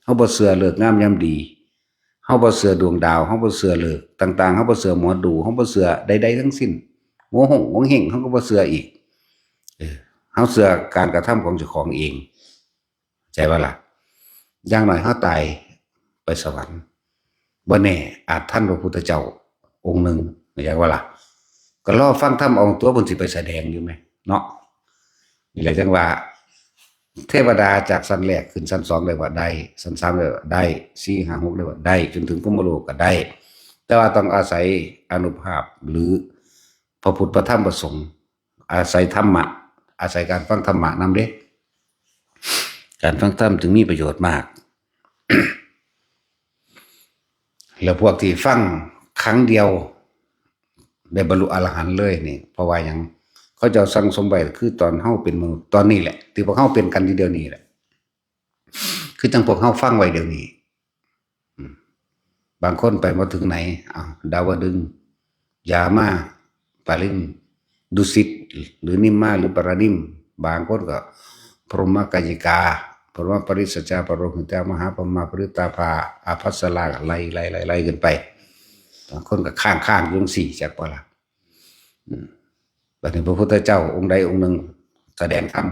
เฮาบ่เชื่อฤกษ์งามยามดี เฮาบ่เชื่อดวงดาว เฮาบ่เชื่อฤกษ์ต่างๆ เฮาบ่เชื่อหมอดู เฮาบ่เชื่อใดๆทั้งสิ้น หัวหงหัวเฮงเฮาก็บ่เชื่ออีก เออ เฮาเชื่อการกระทำของเจ้าของเอง ใช่ปะล่ะ อย่างน้อยเฮาตายไปสวรรค์ บ่แน่อาจทันพระพุทธเจ้าองค์หนึ่ง เข้าใจปะล่ะ ก็รอฟังธรรมเอาตัวเพิ่นสิไปแสดงอยู่ไหม เนาะ นี่แหละจังว่า เทวดาจากชั้นแรกขึ้นชั้นสองได้ว่าได้ ชั้นสามได้ว่าได้ สี่ ห้า หกได้ว่าได้ จนถึงพรหมโลกก็ได้ แต่ว่าต้องอาศัยอานุภาพหรือพระพุทธพระธรรมพระสงฆ์ อาศัยธรรมะ อาศัยการฟังธรรมะนำเด้ การฟังธรรมจึงมีประโยชน์มาก แล้วพวกที่ฟังครั้งเดียว ได้บรรลุอรหันต์เลยนี่ เพราะว่าหยัง เขาเจ้าสั่งสมไว้คือตอนเฮาเป็นมนุษย์ตอนนี้แหละ ที่พวกเฮาเป็นกันอยู่เดี๋ยวนี้แหละ คือจังพวกเฮาฟังไว้เดี๋ยวนี้ อืม บางคนไปมาถึงไหน อ้าว ดาวดึงส์ ยามา ปาลิน ดุสิต หรือนิมมา หรือปารานิม บางคนก็ พรหมกายิกา พรหมปริสจา ปโรหิตา มหาพรหมา ปริตาภา อาภัสรา ไล่ไล่ไล่ไล่ขึ้นไป บางคนก็ข้างข้างๆอยู่จังสี่ จักบ่ล่ะ อืม บัดนี้พระพุทธเจ้าองค์ใดองค์หนึ่งแสดงธรรม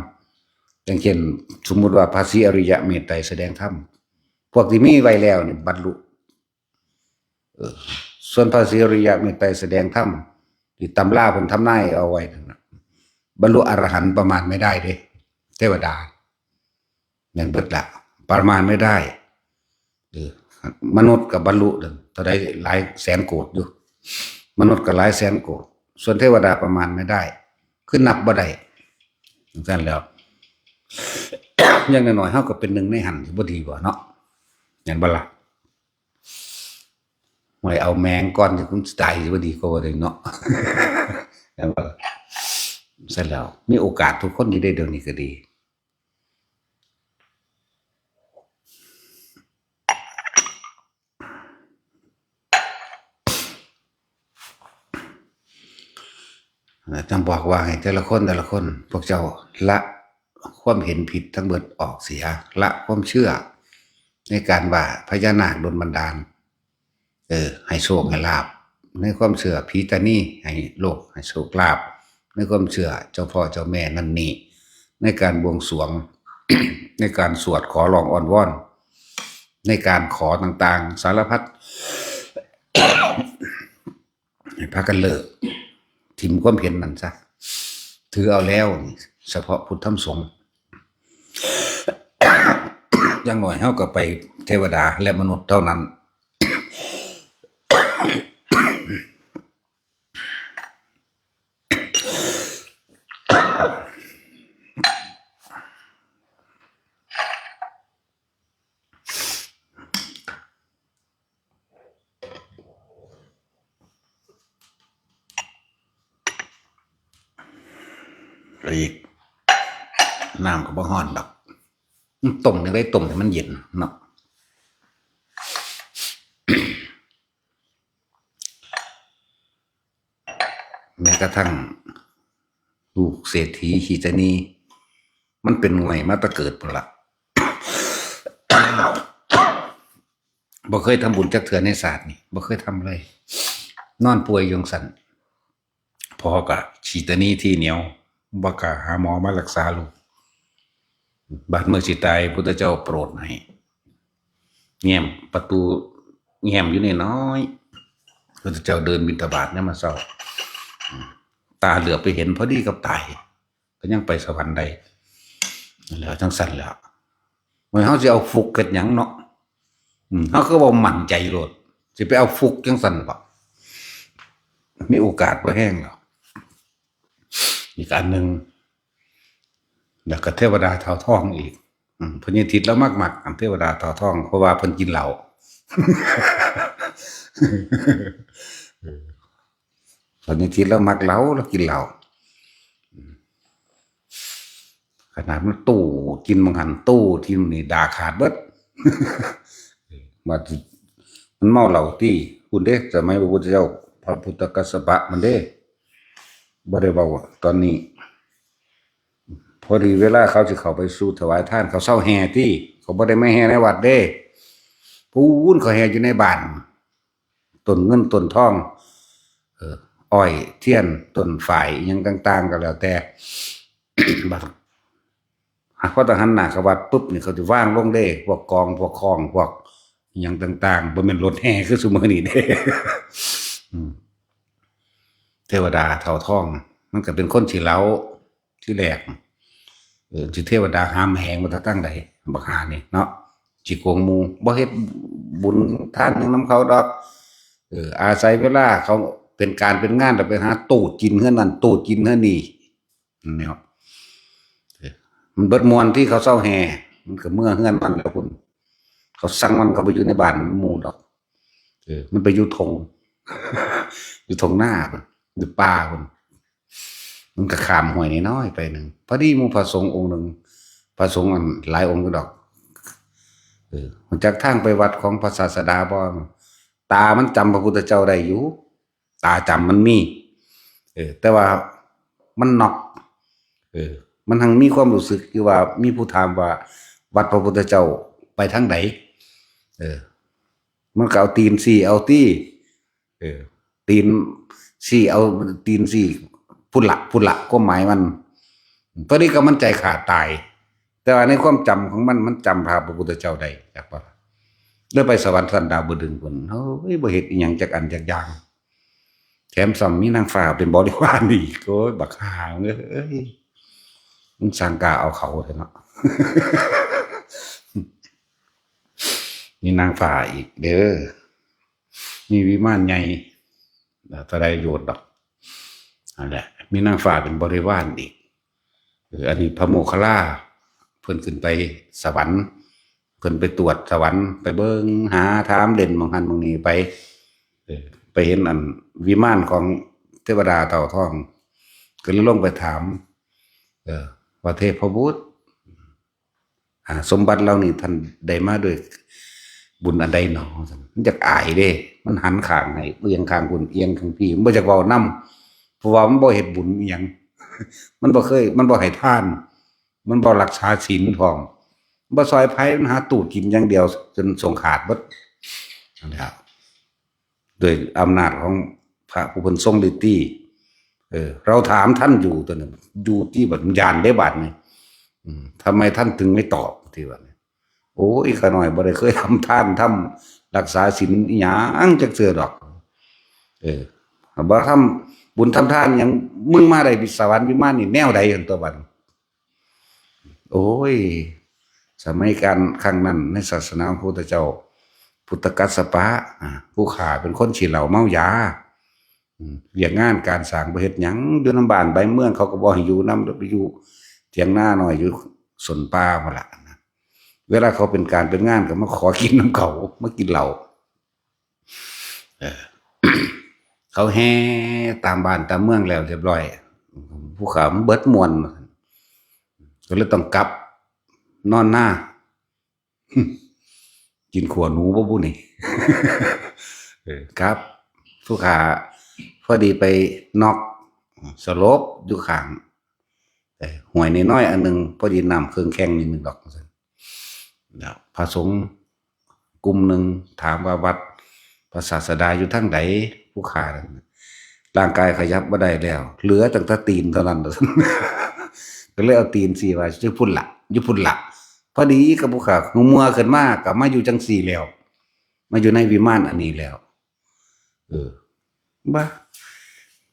อย่างเช่น สมมุติว่าพระศรีอริยะเมตไตรยแสดงธรรม พวกที่มีไว้แล้วนี่บรรลุ เออ ส่วนพระศรีอริยะเมตไตรยแสดงธรรม ที่ตำราเพิ่นทำนายเอาไว้นั่นน่ะ บรรลุอรหันต์ประมาณไม่ได้เด้ เทวดา แม่นเบิดละ ประมาณไม่ได้ เออ มนุษย์ก็บรรลุเด้อ เท่าใดหลายแสนโกดอยู่ มนุษย์ก็หลายแสนโกด ส่วนเทวดาประมาณไม่ได้ คือนับบ่ได้ จังซั่นแล้ว อย่างน้อยๆเฮาก็เป็นหนึ่งในหั้น สิบ่ดีบ่เนาะ แม่นบ่ล่ะ ไว้เอาแมงก่อนที่คุณสิตาย สิบ่ดีกว่าบ่ได้เนาะ แม่นบ่ล่ะ ซั่นแล้ว มีโอกาสทุกคนอยู่เด้ เดี๋ยวนี้ก็ดี จั่งบอกว่าให้แต่ละคนแต่ละคน พวกเจ้าละความเห็นผิดทั้งเบิดออกเสีย ละความเชื่อในการว่าพญานาคดลบันดาล เออ ให้โชคให้ลาภ ในความเชื่อผีตานีให้โลกให้โชคลาภ ในความเชื่อเจ้าพ่อเจ้าแม่นั่นนี่ ในการบวงสรวง ในการสวดขอร้องอ้อนวอน ในการขอต่างๆ สารพัด ให้พากันเลิก ถิ่มความเห็นนั่นซะ ถือเอาแล้ว เฉพาะพุทธธรรมสงฆ์ อย่างน้อยเฮาก็ไปเทวดาและมนุษย์เท่านั้น อีก น้ำก็บ่ฮ้อนดอก ต้มจั่งใด๋ ต้มให้มันเย็นเนาะ แม้กระทั่งลูกเศรษฐีขี้ตานี มันเป็นง่อยมาแต่เกิดพุ้นละ บ่เคยทำบุญจักเทื่อในชาตินี่ บ่เคยทำเลย นอนป่วยอยู่จั่งซั้น พ่อก็ขี้ตานีที่เหนียว บ่กล้าหาหมอมารักษาลูก บัดมื้อสิตาย พุทธเจ้าโปรดให้ แง้มประตู แง้มอยู่น้อยๆ พุทธเจ้าเดินบิณฑบาตยามมื้อเช้า ตาเหลือบไปเห็นพอดีกับตาย ก็ยังไปสวรรค์ได้ แล้วจั่งซั้นแล้ว ว่าเฮาสิเอาฟลุกเฮ็ดหยังเนาะ อืม เฮาคือบ่มั่นใจโลด สิไปเอาฟลุกจั่งซั้นบ่ มีโอกาสบ่แฮงหรอก อีกอันหนึ่ง แล้วก็เทวดาเต่าทองอีก อืม พญาทิตย์ลาวมักๆ อันเทวดาเต่าทอง เพราะว่าเพิ่นกินเหล้า เออ พญาทิตย์ลาวมักเหล้า ลาวกินเหล้า อืม ขนาดมันตู้กินบางหัน ตู้ที่นี่ด่าขาดเบิด ว่ามันเมาเหล้าตี้ พุ้นเด้ สมัยพระพุทธเจ้า พระพุทธกัสสปะมันเด้ บ่ได้เว้าตอนนี้ พอดีเวลาเขาสิเข้าไปสู่ถวายทาน เขาเซาแห่ตี้ เขาบ่ได้มาแห่ในวัดเด้ พูนเขาแห่อยู่ในบ้าน ต้นเงินต้นทอง เออ อ้อยเทียน ต้นฝาย อิหยังต่างๆ ก็แล้วแต่ บัด หากว่าต้องหันหน้าเข้าวัดปุ๊บนี่ เขาจะวางลงเด้ พวกกอง พวกของ พวกอิหยังต่างๆ บ่แม่นรถแห่คือซุมื้อนี้เด้ อืม เทวดาเต่าทอง มันก็เป็นคนขี้เหล้า ที่แรก เออ สิเทวดาหามแหงมาแต่ทางใด บักห่านี่เนาะ สิโกงหมู่ บ่เฮ็ดบุญทานหยังนำเขาดอก เออ อาศัยเวลาเขาเป็นการเป็นงาน แล้วไปหาตูดกินเฮือนนั่น ตูดกินเฮือนนี่ เนี่ย เออ มันเบิดม่วนที่เขาเซาแห่ มันก็เมือเฮือนมันแล้วพุ้น เขาสั่งมันเข้าไปอยู่ในบ้านหมู่ดอก เออ มันไปอยู่ทง อยู่ทงนาพุ้น อยู่ป่าพุ้น มันก็ข้ามห้วยน้อยๆ ไปหนึ่ง พอดีหมู่พระสงฆ์องค์หนึ่ง พระสงฆ์อันหลายองค์อยู่ดอก เออ รู้จักทางไปวัดของพระศาสดาบ่ ตามันจำพระพุทธเจ้าได้อยู่ ตาจำมันมี เออ แต่ว่ามันน็อก เออ มันทั้งมีความรู้สึกอยู่ว่ามีผู้ถามว่าวัดพระพุทธเจ้าไปทางใด เออ มันก็เอาตีนสี่เอาตี้ เออ ตีนสี่เอาตีนสี่ พุ้นละ พุ้นละ ความหมายมัน ตอนนี้ก็มันใจขาดตาย แต่ว่าในความจำของมัน มันจำพระพุทธเจ้าได้ จักบ่ล่ะ เลยไปสวรรค์ชั้นดาวดึงส์พุ้น โอ้ย บ่เฮ็ดอิหยังจักอันจักอย่าง แถมซ้ำมีนางฟ้าเป็นบริวารอีก โอ้ย บักห่าเอ้ย มึงสร้างกล้าเอาเขาแท้เนาะ มีนางฟ้าอีกเด้อ มีวิมานใหญ่ เท่าใดโยชน์ดอก นั่นแหละ มีนางฟ้าเป็นบริวารอีก เออ อันนี้พระโมคคัลลา เพิ่นขึ้นไปสวรรค์ เพิ่นไปตรวจสวรรค์ ไปเบิ่งหาถามเล่นหม่องหั้นหม่องนี้ไป เออ ไปเห็นอันวิมานของเทวดาเต่าทอง ก็เลยลงไปถาม เออ ว่าเทพบุตร อ่า สมบัติเหล่านี้ท่านได้มาด้วยบุญอันใดหนอ มันอยากอายเด้ มันหันข้างให้ เอียงข้างพุ้น เอียงข้างพี้ มันบ่อยากเว้านำ เพราะว่ามันบ่เฮ็ดบุญอิหยัง มันบ่เคย มันบ่ให้ทาน มันบ่รักษาศีลพร้อม บ่ซอยไผ มันหาตูดกินอย่างเดียว จนสงขาดเบิด นั่นแหละ โดยอำนาจของพระผู้เพิ่นทรงฤทธิ์ เออ เราถามท่านอยู่ตัวหนึ่ง อยู่ที่บัดย้านได้บัดนี่ อืม ทำไมท่านถึงไม่ตอบ ที่ว่าเนี่ย โอ้ย ข้าน้อยบ่ได้เคยทำทาน ทำรักษาศีลอิหยังจักเทื่อดอก เออ บ่ทำบุญทำทานหยัง มึงมาได้สวรรค์วิมานนี่แนวใด หั่นตัวบัด โอ้ย สมัยการครั้งนั้นในศาสนาของพระพุทธเจ้า พุทธกัสสปะ อ่า ผู้ข้าเป็นคนขี้เหล้าเมายา อืม เวียกงานการสร้างบ่เฮ็ดหยัง อยู่นำบ้านไปเมืองเขาก็บ่ให้อยู่นำ ไปอยู่เถียงนาน้อย อยู่ส้นป่าพุ้นล่ะนะ เวลาเขาเป็นการเป็นงานก็มาขอกินนำเขา มากินเหล้า เออ เขาแห่ตามบ้านตามเมืองแล้วเรียบร้อย ผู้ข้ามันเบิดม่วน ก็เลยต้องกลับนอนนา กินขัวหนูบ่บุนี่ เออ ครับ ผู้ข้าพอดีไปน็อก สลบอยู่ข้าง เออ ห้วยน้อยๆ อันหนึ่ง พอดีน้ำเคิ่งแค่งนิดหนึ่งดอก แล้วพระสงฆ์กลุ่มหนึ่งถามว่าวัดพระศาสดาอยู่ทางใด ผู้ข้านั่น ร่างกายขยับบ่ได้แล้ว เหลือตั้งแต่ตีนเท่านั้น ก็เลยเอาตีนสี่ว่า อยู่พุ้นละ อยู่พุ้นละ พอดีกับผู้ข้า หัวเมือขึ้นมา ก็มาอยู่จังสี่แล้ว มาอยู่ในวิมานอันนี้แล้ว เออ บ้า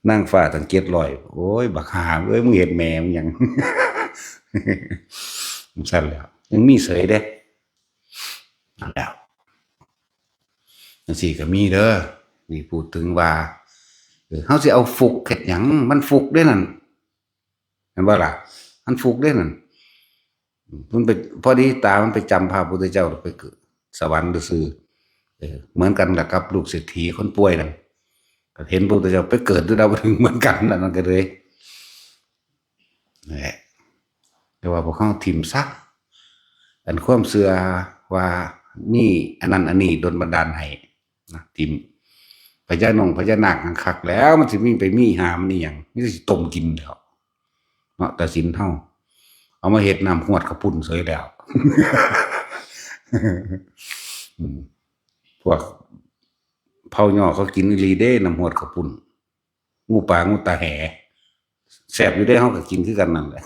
นางฟ้าตั้งเจ็ดร้อย โอ้ย บักห่าเอ้ย มึงเฮ็ดแม่มึงหยัง จั่งซั่นแหล้ว ยังมีเสยเด้ นั่นแหล้ว จั่งซี้ก็มีเด้อ นี่พูดถึงว่า เออ เฮาสิเอาฟลุกเฮ็ดหยัง มันฟลุกเด้นั่น เห็นบ่ล่ะ มันฟลุกเด้นั่น มันไป พอดีตามันไปจำพระพุทธเจ้า ไปเกิดสวรรค์ซื่อๆ เออ เหมือนกันล่ะกับลูกเศรษฐีคนป่วยนั่น ก็เห็นพระพุทธเจ้าไปเกิดอยู่ดาวดึงส์เหมือนกัน นั่นมันก็เลย นั่นแหละ แต่ว่าพวกเฮาถิ่มซะ อันความเชื่อว่ามีอันนั้นอันนี้ดลบันดาลให้นะ ถิ่ม พญานงพญานาคหั้นคักแล้ว มันสิมีไปมีหามันอีหยัง มีแต่สิต้มกินแล้ว เนาะ แต่ศีลเฮา เอามาเฮ็ดน้ำฮวดข้าวปุ้นเสยแล้ว อืม พวกเผ่าย่อเขากินอีหลีเด้ น้ำฮวดข้าวปุ้น งูปลา งูตาแห แซ่บอยู่เด้ เฮาก็กินคือกันนั่นแหละ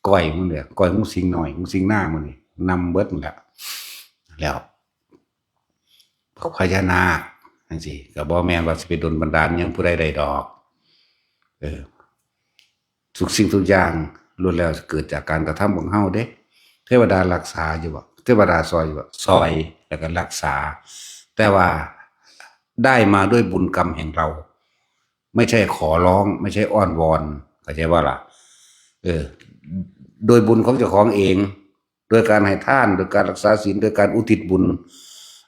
ก้อยมันเนี่ย ก้อยงูสิงหน่อย งูสิงหน้ามันนี่ นำเบิดนั่นแหละ แล้ว พวกพญานาคจังซี่ ก็บ่แม่นว่าสิไปดลบันดาลหยังผู้ใดได้ดอก เออ ทุกสิ่งทุกอย่างล้วนแล้วเกิดจากการกระทำของเฮาเด้ เทวดารักษาอยู่บ่ เทวดาซอยอยู่บ่ ซอย แล้วก็รักษา แต่ว่าได้มาด้วยบุญกรรมแห่งเรา ไม่ใช่ขอร้อง ไม่ใช่อ้อนวอน เข้าใจบ่ล่ะ เออ โดยบุญของเจ้าของเอง โดยการให้ทาน โดยการรักษาศีล โดยการอุทิศบุญ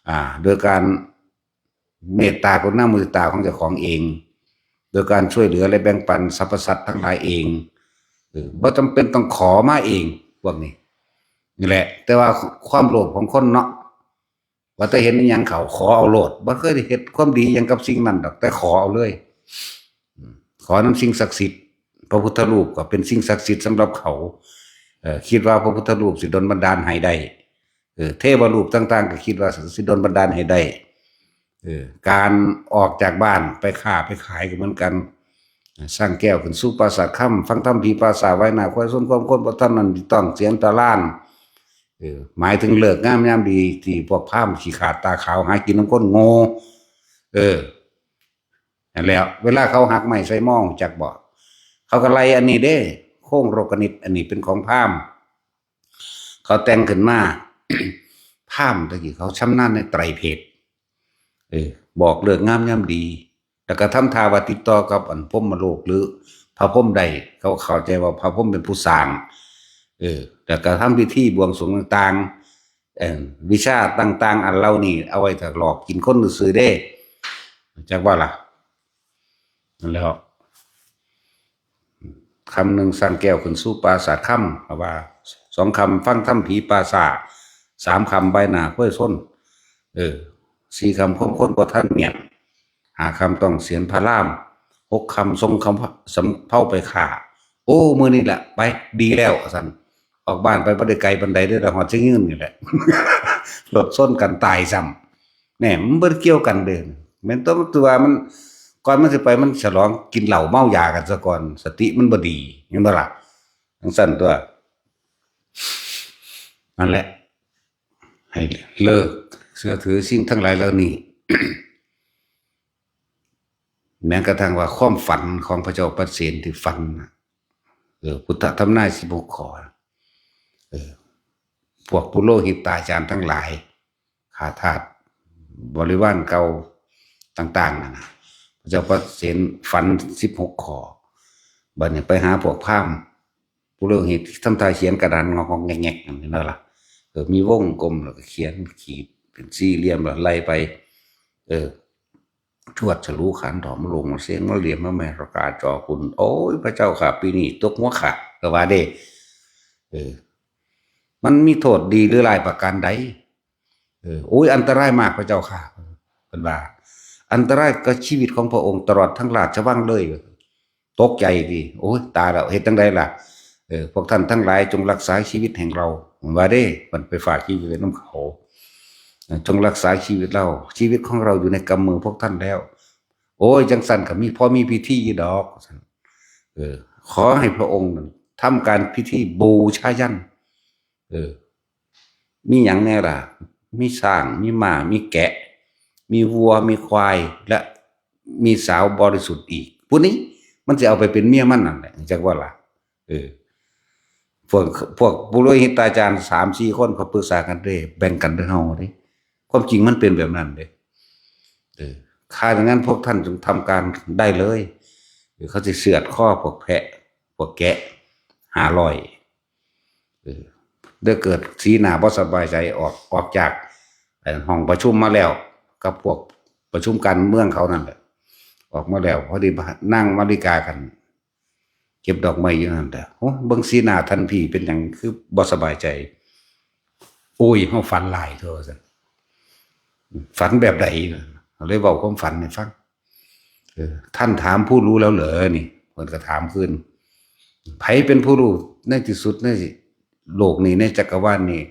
อ่า โดยการเมตตากรุณามุทิตาของเจ้าของเอง โดยการช่วยเหลือและแบ่งปันสรรพสัตว์ทั้งหลายเอง เออ บ่จำเป็นต้องขอมาเอง พวกนี้ นี่แหละ แต่ว่าความโลภของคนเนาะ ว่าแต่เห็นอิหยังเขาขอเอาโลด บ่เคยได้เฮ็ดความดีอิหยังกับสิ่งนั้นดอก แต่ขอเอาเลย อืม ขอนำสิ่งศักดิ์สิทธิ์ พระพุทธรูปก็เป็นสิ่งศักดิ์สิทธิ์สำหรับเขา เอ่อ คิดว่าพระพุทธรูปสิดลบันดาลให้ได้ เออ เทวรูปต่างๆ ก็คิดว่าสิดลบันดาลให้ได้ เออ การออกจากบ้านไปค้าไปขายก็เหมือนกัน สร้างแก้วขึ้นสู่ปราสาทคำ ฟังธรรมผีป่าช้า ไหว้หน้าควายชน ความคนบ่ทันนั้นต้องเสียงตะล่าน เออ หมายถึงฤกษ์งามยามดีที่พวกพราหมณ์ขี้ขลาดตาขาวหากินนำคนโง่ เออ นั่นแหละ เวลาเขาหักไม้ใส่หม้อ จักบ่ เขาก็ไล่อันนี้เด้ โค้งโรคนิต อันนี้เป็นของพราหมณ์ เขาแต่งขึ้นมา พราหมณ์ตะกี้เขาชำนาญในไตรเพท เออ บอกฤกษ์งามยามดี แล้วก็ทำท่าว่าติดต่อกับอันพรหมโลกหรือพระพรหมได้ เขาเข้าใจว่าพระพรหมเป็นผู้สร้าง เออ แล้วก็ทำพิธีบวงสรวงต่างๆ เอ่อ วิชาต่างๆ อันเหล่านี้เอาไว้ถ้าหลอกกินคนซื่อๆ เด้ จักว่าล่ะ นั่นแหล้ว คำหนึ่งสร้างแก้วขึ้นสู่ปราสาทคำ เพราะว่า สองคำฟังธรรมผีป่าช้า สามคำไหว้หน้าควายชน เออ สี่คำความคนบ่ทันเมียน ห้าคำต้องเสียนพระราม หกคำส่งคำสำเภาไปฆ่า โอ้ มื้อนี้แหละ ไป ดีแล้ว ว่าซั่น ออกบ้านไปบ่ได้ไกลปานใดเด้อ แต่ฮอดเชียงยืนนี่แหละ รถชนกันตายซ้ำ แหน่ มันบ่ได้เกี่ยวกันเด้อ แม่นตัว ตัวมัน ก่อนมันสิไป มันฉลองกินเหล้าเมายากันซะก่อน สติมันบ่ดี เห็นบ่ล่ะ จั่งซั้นตัว นั่นแหละ ให้เลิกเชื่อถือสิ่งทั้งหลายเหล่านี้ แม้กระทั่งว่าความฝันของพระเจ้าปเสนที่ฝันน่ะ เออ พุทธทำนายสิบหกข้อ เออ พวกปุโรหิตาจารย์ทั้งหลาย ข้าทาส บริวารเก่าต่างๆ นั่นน่ะ พระเจ้าปเสนฝันสิบหกข้อ บัดนี้ไปหาพวกพราหมณ์ ปุโรหิตทำท่าเขียนกระดานงอกๆ แงกๆ นั่นนี่นั่นล่ะ เออ มีวงกลมแล้วก็เขียนขีดเป็นสี่เหลี่ยมแล้วไล่ไป เออ ชวดฉลูขันธ์ ถอมมาลงมาเสียงมาเหลี่ยมมาแม่ประกาศจอคุณ โอ้ย พระเจ้าค่ะ ปีนี้ตกหัวขาด ก็ว่าเด้ เออ มันมีโทษดีหรือร้ายประการใด เออ โอ้ย อันตรายมากพระเจ้าค่ะ เพิ่นว่า อันตรายกับชีวิตของพระองค์ตลอดทั้งราชวังเลย ตกใจดิ โอ้ย ตายแล้ว เฮ็ดจั่งใดล่ะ เออ พวกท่านทั้งหลายจงรักษาชีวิตแห่งเรา เพิ่นว่าเด้ เพิ่นไปฝากชีวิตไว้นำเขา เออ จงรักษาชีวิตเรา ชีวิตของเราอยู่ในกำมือพวกท่านแล้ว โอ้ย จั่งซั้นก็มี พอมีพิธีอยู่ดอก ว่าซั่น เออ ขอให้พระองค์นั้นทำการพิธีบูชายัญ เออ มีหยังแน่ล่ะ มีช้าง มีม้า มีแกะ มีวัว มีควาย และมีสาวบริสุทธิ์อีก ผู้นี้มันสิเอาไปเป็นเมียมันนั่นแหละ จักว่าล่ะ เออ พวก พวกปุโรหิตาจารย์สามสี่คนเขาปรึกษากันเด้ แบ่งกันเด้อเฮาเด้ ความจริงมันเป็นแบบนั้นเด้ เออ ถ้าอย่างนั้นพวกท่านจงทำการได้เลย เออ เขาสิเฉือดคอพวกแพะ พวกแกะ ห้าร้อย เออ ได้เกิดสีหน้าบ่สบายใจ ออก ออกจาก เอ่อ ห้องประชุมมาแล้ว กับพวกประชุมการเมืองเขานั่นแหละ ออกมาแล้ว พอดีนางมาริกากัน เก็บดอกไม้อยู่นั่นแหละ โอ้ เบิ่งสีหน้าท่านพี่เป็นหยังคือบ่สบายใจ โอ้ย เฮาฝันหลายเถอะ ว่าซั่น ฝันแบบใด เลยเว้าความฝันให้ฟัง เออ ท่านถามผู้รู้แล้วเหรอ นี่ เพิ่นก็ถามคืน ไผเป็นผู้รู้ในที่สุดในโลกนี้ ในจักรวาลนี้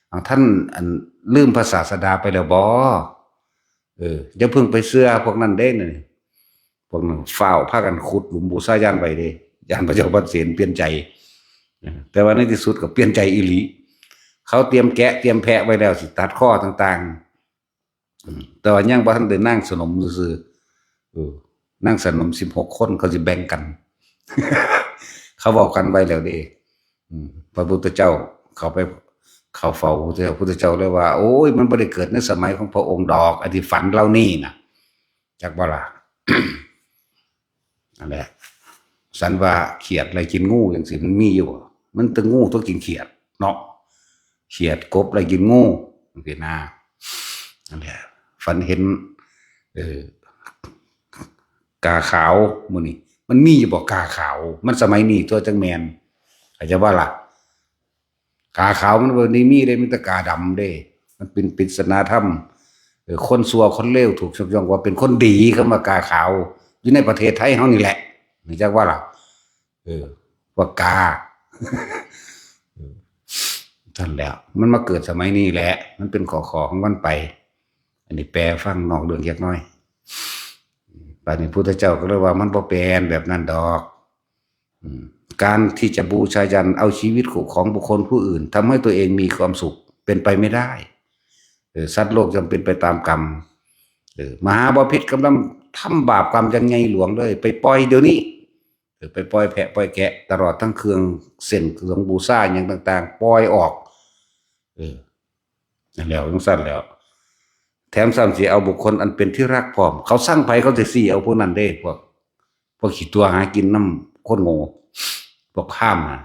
เอา ท่าน อัน ลืมพระศาสดาไปแล้วบ่ เออ อย่าเพิ่งไปเชื่อพวกนั้นเด้นี่ พวกนั้นฟ้าวพากันขุดหลุมบูชายันไว้เด้ ย่านพระเจ้าปเสนเปลี่ยนใจ แต่ว่าในที่สุดก็เปลี่ยนใจอีหลี เขาเตรียมแกะเตรียมแพะไว้แล้วสิตัดคอต่างๆ อืม แต่ว่ายังบ่ทันได้นางสนมซื่อๆ เออ นางสนมสิบหกคนเขาสิแบ่งกัน เขาบอกกันไว้แล้วเด้ อืม พระพุทธเจ้าเขาไป เขาเฝ้าพระพุทธเจ้า พระพุทธเจ้าเลยว่า โอ้ย มันบ่ได้เกิดในสมัยของพระองค์ดอก อันที่ฝันเหล่านี้น่ะ จักบ่ล่ะ นั่นแหละ สันว่าเขียดอะไรกินงูจังซี่ มันมีอยู่บ่ มันแต่งูตัวกินเขียดเนาะ เขียดกบอะไรกินงูจังซี่นะ นั่นแหละ ฝันเห็น เออ กาขาวมื้อนี้ มันมีอยู่บ่กาขาว มันสมัยนี้ตัวจังแม่น เข้าใจบ่ล่ะ กาขาวมันบ่ได้มีเด้ มีแต่กาดำเด้ มันเป็นปริศนาธรรม เออ คนชั่วคนเลวถูกยกย่องว่าเป็นคนดี คำว่ากาขาว อยู่ในประเทศไทยเฮานี่แหละ รู้จักบ่ล่ะ เออ ว่ากา เออ นั่นแหละ มันมาเกิดสมัยนี้แหละ มันเป็นข้อๆของมันไป อันนี้แปลฟังนอกเรื่องจักหน่อย บัดนี้พุทธเจ้าก็เลยว่ามันบ่แปลนแบบนั้นดอก อืม การที่จะบูชายันเอาชีวิตของบุคคลผู้อื่นทำให้ตัวเองมีความสุขเป็นไปไม่ได้ เออ สัตว์โลกย่อมเป็นไปตามกรรม เออ มหาบพิตรกำลังทำบาปกรรมอย่างใหญ่หลวงเลย ไปปล่อยเดี๋ยวนี้ เออ ไปปล่อยแพะปล่อยแกะ ตลอดทั้งเครื่องเส้นเครื่องบูชาอย่างต่างๆ ปล่อยออก เออ นั่นแล้วจังซั่นแล้ว แถมซ้ำสิเอาบุคคลอันเป็นที่รักพร้อม เขาซังไผเขาสิซี้เอาพวกนั้นเด้ พวก พวกขี้ตัวหากินนำคนโง่ พวกพราหมณ์น่ะ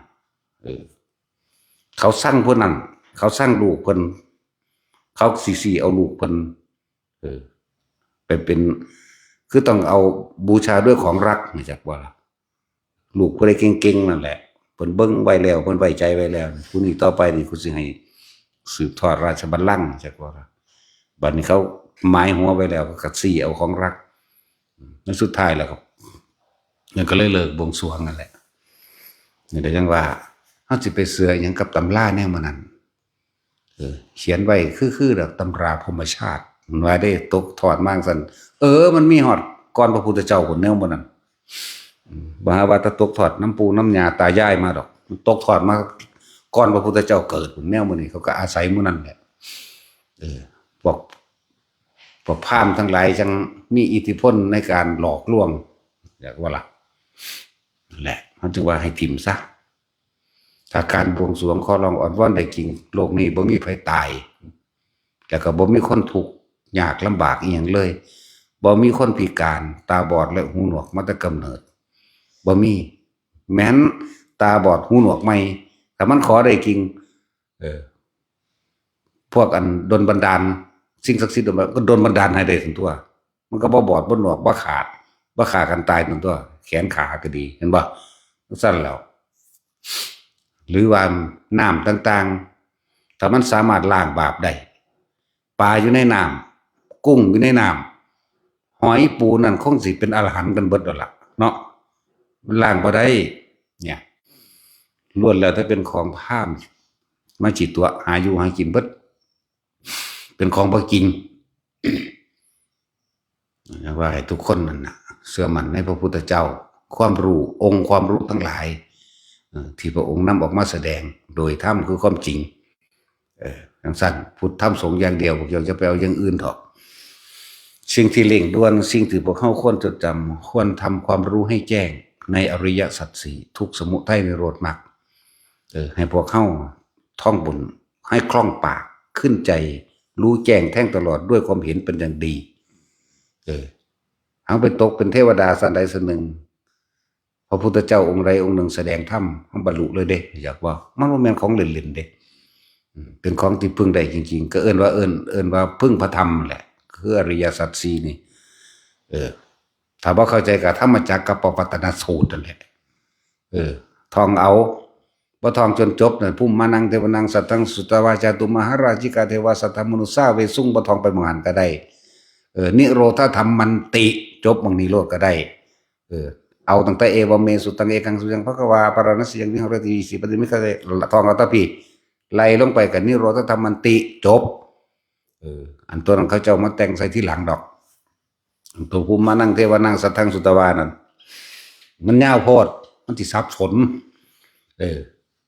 เออ เขาซังพวกนั้น เขาซังลูกเพิ่น เขาสิซี้เอาลูกเพิ่น เออ ไปเป็น คือต้องเอาบูชาด้วยของรัก รู้จักบ่ล่ะ ลูกผู้ใดเก่งๆนั่นแหละ เพิ่นเบิ่งไว้แล้ว เพิ่นไว้ใจไว้แล้ว ผู้นี้ต่อไปนี่กูสิให้สืบทอดราชบัลลังก์ จักว่า บัดนี้เขาหมายหัวไว้แล้ว ก็ซี้เอาของรัก อืม แล้วสุดท้ายแล้วก็ มันก็เลยเลิกบวงสรวงนั่นแหละ นี่ก็ยังว่า เฮาสิไปเชื่อหยังกับตำราแนวมื้อนั้น เออ เขียนไว้คือ คือดอกตำราพรหมชาติ มันว่าได้ตกทอดมาจั่งซั่น เออ มันมีฮอดก่อนพระพุทธเจ้าพุ้นแนวมื้อนั้น อืม บ่หาว่าแต่ตกทอดนำปู่นำย่าตายายมาดอก มันตกทอดมาก่อนพระพุทธเจ้าเกิดพุ้นแนวมื้อนี้ เขาก็อาศัยมื้อนั้นแหละ เออ พวก พวกพราหมณ์ทั้งหลายจั่งมีอิทธิพลในการหลอกลวง อยากว่าล่ะ นั่นแหละ มันจึงว่าให้ถิ่มซะ ถ้าการบวงสรวงขอร้องอ้อนวอนได้จริง โลกนี้บ่มีไผตาย แล้วก็บ่มีคนทุกข์ยากลำบากอีหยังเลย บ่มีคนพิการ ตาบอดและหูหนวกมาแต่กำเนิด บ่มี แม้นตาบอดหูหนวกใหม่ ถ้ามันขอได้จริง เออ พวกอันดลบันดาล สิ่งศักดิ์สิทธิ์ดลบันดาล ก็ดลบันดาลให้ได้ซั่นตั่ว มันก็บ่บอดบ่หนวกบ่ขาด บ่ฆ่ากันตายซั่นตั่ว แขนขาก็ดี เห็นบ่ จั่งซั่นแล้ว หรือว่าน้ำต่างๆ ถ้ามันสามารถล้างบาปได้ ปลาอยู่ในน้ำ กุ้งอยู่ในน้ำ หอยปูนั่นคงสิเป็นอรหันต์กันเบิดแล้วล่ะ เนาะ มันล้างบ่ได้ เนี่ย ล้วนแล้วแต่เป็นของพราหมณ์ มาจิตตัวหาอยู่หากินเบิด เป็นของบ่จริง ว่าให้ทุกคนนั่นน่ะ เชื่อมั่นในพระพุทธเจ้า ความรู้ องค์ความรู้ทั้งหลาย เอ่อ ที่พระองค์นำออกมาแสดง โดยธรรมคือความจริง เออ จั่งซั่น พุทธธรรมสงฆ์อย่างเดียว พวกเจ้าจะไปเอาอย่างอื่นเถาะ สิ่งที่เร่งด่วน สิ่งที่พวกเฮาควรจดจำ ควรทำความรู้ให้แจ้งในอริยสัจสี่ ทุกข์ สมุทัย นิโรธ มรรค เออ ให้พวกเฮาท่องบน ให้คล่องปาก ขึ้นใจ รู้แจ้งแทงตลอดด้วยความเห็นเป็นอย่างดี เออ เฮาไปตกเป็นเทวดาชั้นใดชั้นหนึ่ง พระพุทธเจ้าองค์ใดองค์หนึ่งแสดงธรรม เฮาบรรลุเลยเด้ อยากว่า มันบ่แม่นของเล่นๆเด้ อืม เป็นของที่พึ่งได้จริงๆ ก็เอิ้นว่า เอิ้น เอิ้นว่าพึ่งพระธรรมแหละ คืออริยสัจสี่นี่ เออ ถ้าบ่เข้าใจก็ธรรมจักรกัปปวัตตนสูตรนั่นแหละ เออ ท่องเอา บ่ท่องจนจบนั่น ภูมิมานัง เทวานัง สัทธัง สุตวา จาตุมหาราชิกา เทวา สัทธามนุสสา เวสสุง บ่ท่องไปหม่องหั้นก็ได้ เออ นิโรธธรรมมันติ จบหม่องนี้โลดก็ได้ เออ เอาตั้งแต่ เอวัมเม สุตัง เอกัง สมิจฉัง ภะคะวา ปาราณสียัง วิหารติ สีปฏิมิคเต ท่องเอาแต่พี้ ไล่ลงไปก็นิโรธธรรมมันติ จบ อันตัวนั้นเขาเจ้ามาแต่งใส่ทีหลังดอก ตัวภูมิมานังเทวานังสัทธังสุตวานั่น มันยาวโพด มันสิสับสน เออ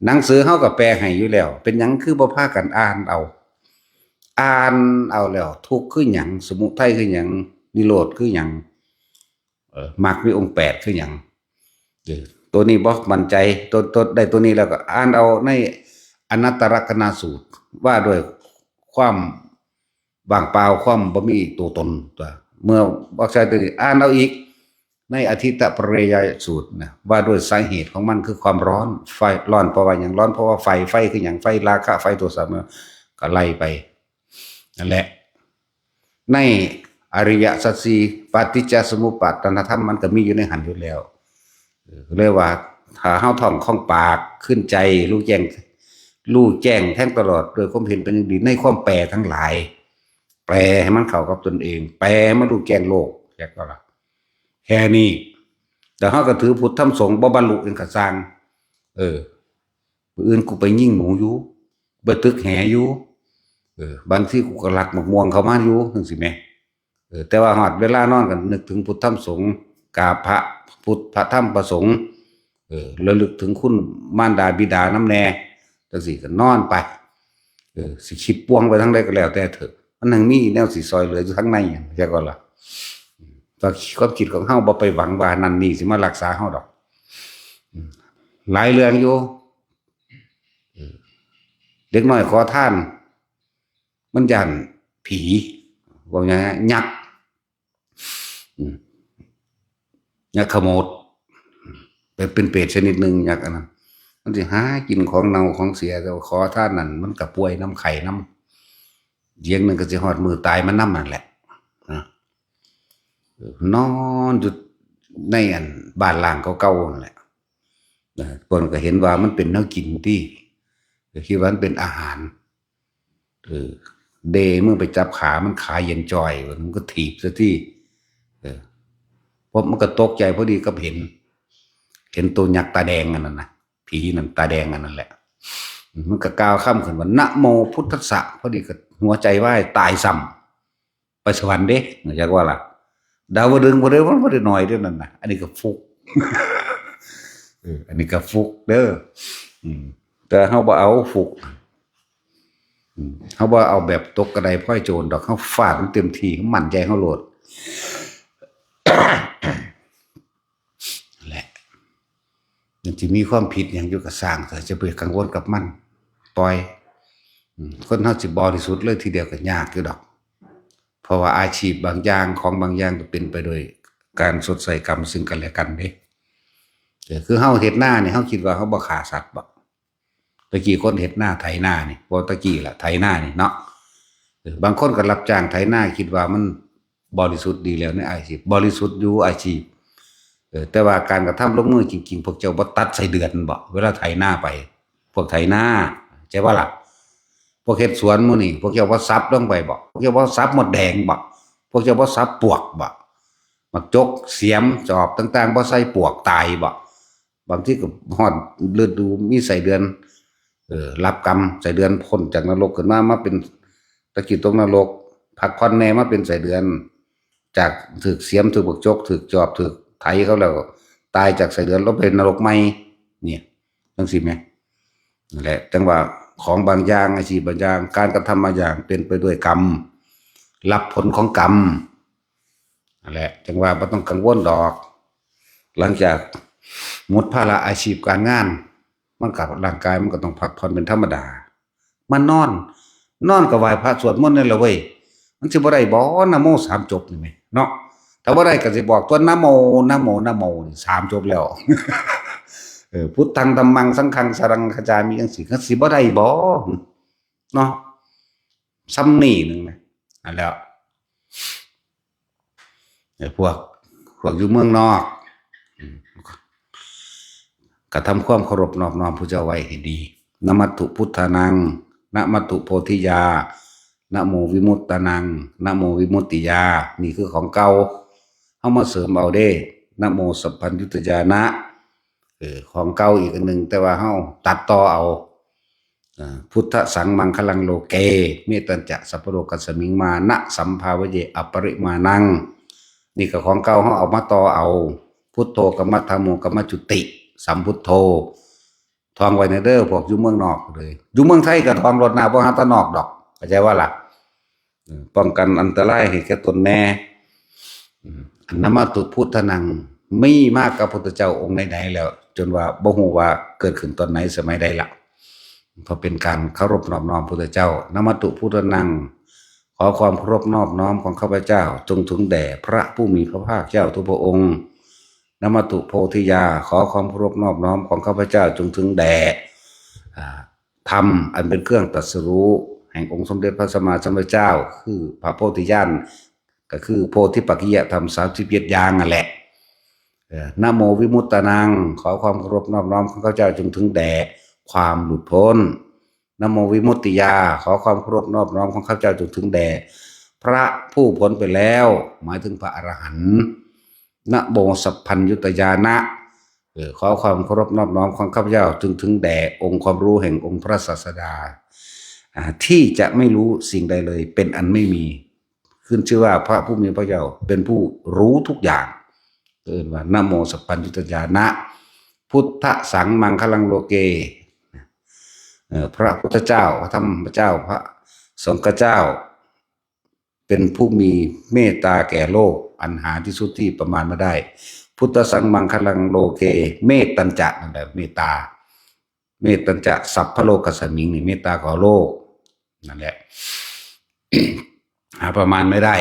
หนังสือเฮาก็แปลให้อยู่แล้ว เป็นหยังคือบ่พากันอ่านเอา อ่านเอาแล้ว ทุกข์คือหยัง สมุทัยคือหยัง นิโรธคือหยัง เออ มรรคมีองค์แปดคือหยัง เออ ตัวนี้บ่มั่นใจ ตัว ตัว ได้ตัวนี้แล้วก็อ่านเอาในอนัตตลักษณสูตร ว่าด้วยความว่างเปล่า ความบ่มีตัวตน ตัว เมื่อบ่ใช่ตัวนี้ อ่านเอาอีก ในอทิตตปริยายสูตรนะ ว่าด้วยสาเหตุของมันคือความร้อน ไฟร้อนเพราะว่าหยัง ร้อนเพราะว่าไฟ ไฟคือหยัง ไฟราคะ ไฟโทสะ มันก็ไล่ไป นั่นแหละ ในอริยสัจสี่ ปฏิจจสมุปปาทานธรรม มันก็มีอยู่ในหั้นอยู่แล้ว เออ เรียกว่า ถ้าเฮาท่องคล่องปาก ขึ้นใจ รู้แจ้ง รู้แจ้งแทงตลอด ด้วยความเห็นเป็นอย่างดี ในความแปรทั้งหลาย แปรให้มันเข้ากับตนเอง แปรให้มันรู้แจ้งโลก แค่ก็ละ แค่นี้ แต่เฮาก็ถือพุทธธรรมสงฆ์ บ่บรรลุหยังก็ซ่าง เออ มื้ออื่นกูไปยิงหนูอยู่ ไปตึกแหอยู่ เออ บางทีกูก็ลักหมากม่วงเข้ามาอยู่ จั่งซี้แหม เออ แต่ว่าฮอดเวลานอนก็นึกถึงพุทธธรรมสงฆ์ กราบพระพุทธพระธรรมพระสงฆ์ เออ ระลึกถึงคุณมารดาบิดานำแน่ จั่งซี้ก็นอนไป เออ สิคิดปวงไปทางใดก็แล้วแต่เถอะ มันยังมีแนวสิซอยเหลืออยู่ทางในหยัง จักว่าล่ะ แต่ความคิดของเฮาบ่ไปหวังว่านั่นนี่สิมารักษาเฮาดอก อืม หลายเรื่องอยู่ เออ เด็กน้อยขอทาน มันย้านผี ว่าไงฮะ ยักษ์ อืม ยักษ์ขโมด เป็น เป็นเปรตชนิดหนึ่ง ยักษ์อันนั้น มันสิหากินของเน่าของเสีย แต่ว่าขอทานนั่น มันก็ป่วยนำไข้นำ เดี๋ยวหนึ่งก็สิฮอดมื้อตายมันนำนั่นแหละ นะ เออ นอนอยู่ในอันบ้านร้างเก่าๆนั่นแหละ นะ เพิ่นก็เห็นว่ามันเป็นแนวกินติ ก็คิดว่ามันเป็นอาหาร เออ เด้มือไปจับขามัน ขาเย็นจ่อย มันก็ถีบซะติ เออ พอมันก็ตกใจพอดีกับเห็น เห็นตัวยักษ์ตาแดงอันนั้นนะ ผีนั่นตาแดงอันนั้นแหละ มันก็กล่าวคำขึ้นว่า "นะโมพุทธัสสะ" พอดีก็หัวใจวาย ตายซ้ำ ไปสวรรค์เด้ จักว่าล่ะ ดาวดึงส์บ่ได้ มันบ่ได้น้อยเด้อนั่นน่ะ อันนี้ก็ฟุก เออ อันนี้ก็ฟุกเด้อ อืม แต่เฮาบ่เอาฟุก อืม เฮาบ่เอาแบบตกกระไดพลอยโจรดอก เฮาฟาดมันเต็มที่ เฮามั่นใจเฮาโลด แหละ มันสิมีความผิดหยังอยู่ก็ซ่างเถอะ จะไปกังวลกับมัน ปล่อย อืม คนเฮาสิบริสุทธิ์เลยทีเดียวก็ยากอยู่ดอก เพราะว่าอาชีพบางอย่าง ของบางอย่างก็เป็นไปโดยการชดใช้กรรมซึ่งกันและกันเด้ เออ คือเฮาเฮ็ดนานี่ เฮาคิดว่าเฮาบ่ฆ่าสัตว์บ่ ตะกี้คนเฮ็ดนาไถนานี่ บ่ตะกี้ล่ะ ไถนานี่เนาะ เออ บางคนก็รับจ้างไถนา คิดว่ามันบริสุทธิ์ดีแล้วในอาชีพ บริสุทธิ์อยู่อาชีพ เออ แต่ว่าการกระทำลงมือจริงๆ พวกเจ้าบ่ตัดไส้เดือนบ่ เวลาไถนาไป พวกไถนา ใช่บ่ล่ะ พวกเฮ็ดสวนหมู่นี่ พวกเจ้าบ่สับลงไปบ่ พวกเจ้าบ่สับมดแดงบ่ พวกเจ้าบ่สับปวกบ่ บักจก เสียม จอบต่างๆ บ่ใส่ปวกตายบ่ บางทีก็ฮอดฤดูมีไส้เดือน เออ รับกรรม ไส้เดือนพ้นจากนรกขึ้นมา มาเป็น ตะกี้ตกนรก พักผ่อนแน่ มาเป็นไส้เดือน จากถืกเสียม ถืกบักจก ถืกจอบ ถืกไถเขาแล้ว ตายจากไส้เดือน ลงไปนรกใหม่ เนี่ย จั่งซี้แหม นั่นแหละ จั่งว่าของบางอย่าง อาชีพบางอย่าง การกระทำบางอย่างเป็นไปด้วยกรรม รับผลของกรรม นั่นแหละ จั่งว่าบ่ต้องกังวลดอก หลังจากหมดภาระอาชีพการงาน มันก็ ร่างกายมันก็ต้องพักผ่อนเป็นธรรมดา มานอน นอนก็ไหว้พระสวดมนต์นั่นแหละเว้ย มันสิบ่ได้บ่ นะโมสามจบนี่แหมเนาะ ถ้าบ่ได้ก็สิบอกตัว นะโม นะโม นะโม นี่สามจบแล้ว เออ พุทธัง ธัมมัง สังฆัง สรณัง คัจฉามิ จั่งซี้ ก็สิบ่ได้บ่ เนาะ ซ่ำนี่หนึ่งนะ อันแล้ว ไอ้พวก พวกอยู่เมืองนอก อืม กระทำความเคารพนอบน้อมพระเจ้าไว้ให้ดี นะมัตถุพุทธานัง นะมัตถุโพธิยา นะโมวิมุตตานัง นะโมวิมุตติยา นี่คือของเก่า เฮามาเสริมเอาเด้ นะโมสัพพัญญุตยานะ เออ ของเก่าอีกอันหนึ่ง แต่ว่าเฮาตัดต่อเอา อ่า พุทธสังมังคลังโลเก เมตัญจะสัพพโลกัสมิง มานะสัมภาเวเย อปริมาณัง นี่ก็ของเก่า เฮาเอามาต่อเอา พุทโธกัมมัฏฐาโม กัมมจุติ สัมพุทโธ ท่องไว้ในเด้อ พวกอยู่เมืองนอกเลย อยู่เมืองไทยก็ท่องโลดนา บ่หาแต่นอกดอก เข้าใจว่าล่ะ เออ ป้องกันอันตรายให้แก่ตนแน่ อืม อันนมัตถุพุทธานัง มีมากับพุทธเจ้าองค์ไหนๆแล้ว จนว่าบ่ฮู้ว่าเกิดขึ้นตอนไหนสมัยใดละ เพราะเป็นการเคารพนอบน้อมพุทธเจ้า นมัตถุพุทธานัง ขอความเคารพนอบน้อมของข้าพเจ้า จงถึงแด่พระผู้มีพระภาคเจ้าทุกพระองค์ นมัตถุโพธิยา ขอความเคารพนอบน้อมของข้าพเจ้าจงถึงแด่ อ่า ธรรมอันเป็นเครื่องตรัสรู้แห่งองค์สมเด็จพระสัมมาสัมพุทธเจ้า คือพระโพธิญาณ ก็คือโพธิปักขิยธรรมสามสิบเจ็ดอย่างนั่นแหละ เอ่อ นะโมวิมุตตานัง ขอความเคารพนอบน้อมของข้าพเจ้าจงถึงแด่ความหลุดพ้น นะโมวิมุตติยา ขอความเคารพนอบน้อมของข้าพเจ้าจงถึงแด่พระผู้พ้นไปแล้ว หมายถึงพระอรหันต์ นะโมสัพพัญญุตยานะ เอ่อ ขอความเคารพนอบน้อมของข้าพเจ้าจงถึงแด่องค์ความรู้แห่งองค์พระศาสดา อ่า ที่จะไม่รู้สิ่งใดเลย เป็นอันไม่มี ขึ้นชื่อว่าพระผู้มีพระเจ้าเป็นผู้รู้ทุกอย่าง เอิ้นว่านะโมสัพพัญญุตยานะ พุทธสังมังคลังโลเก เอ่อ พระพุทธเจ้า พระธรรมเจ้า พระสงฆ์เจ้า เป็นผู้มีเมตตาแก่โลก อันหาที่สุดที่ประมาณไม่ได้ พุทธสังมังคลังโลเก เมตตัญจะ นั่นแหละ เมตตา เมตตัญจะสัพพโลกัสมิง นี่เมตตาของโลก นั่นแหละ หาประมาณไม่ได้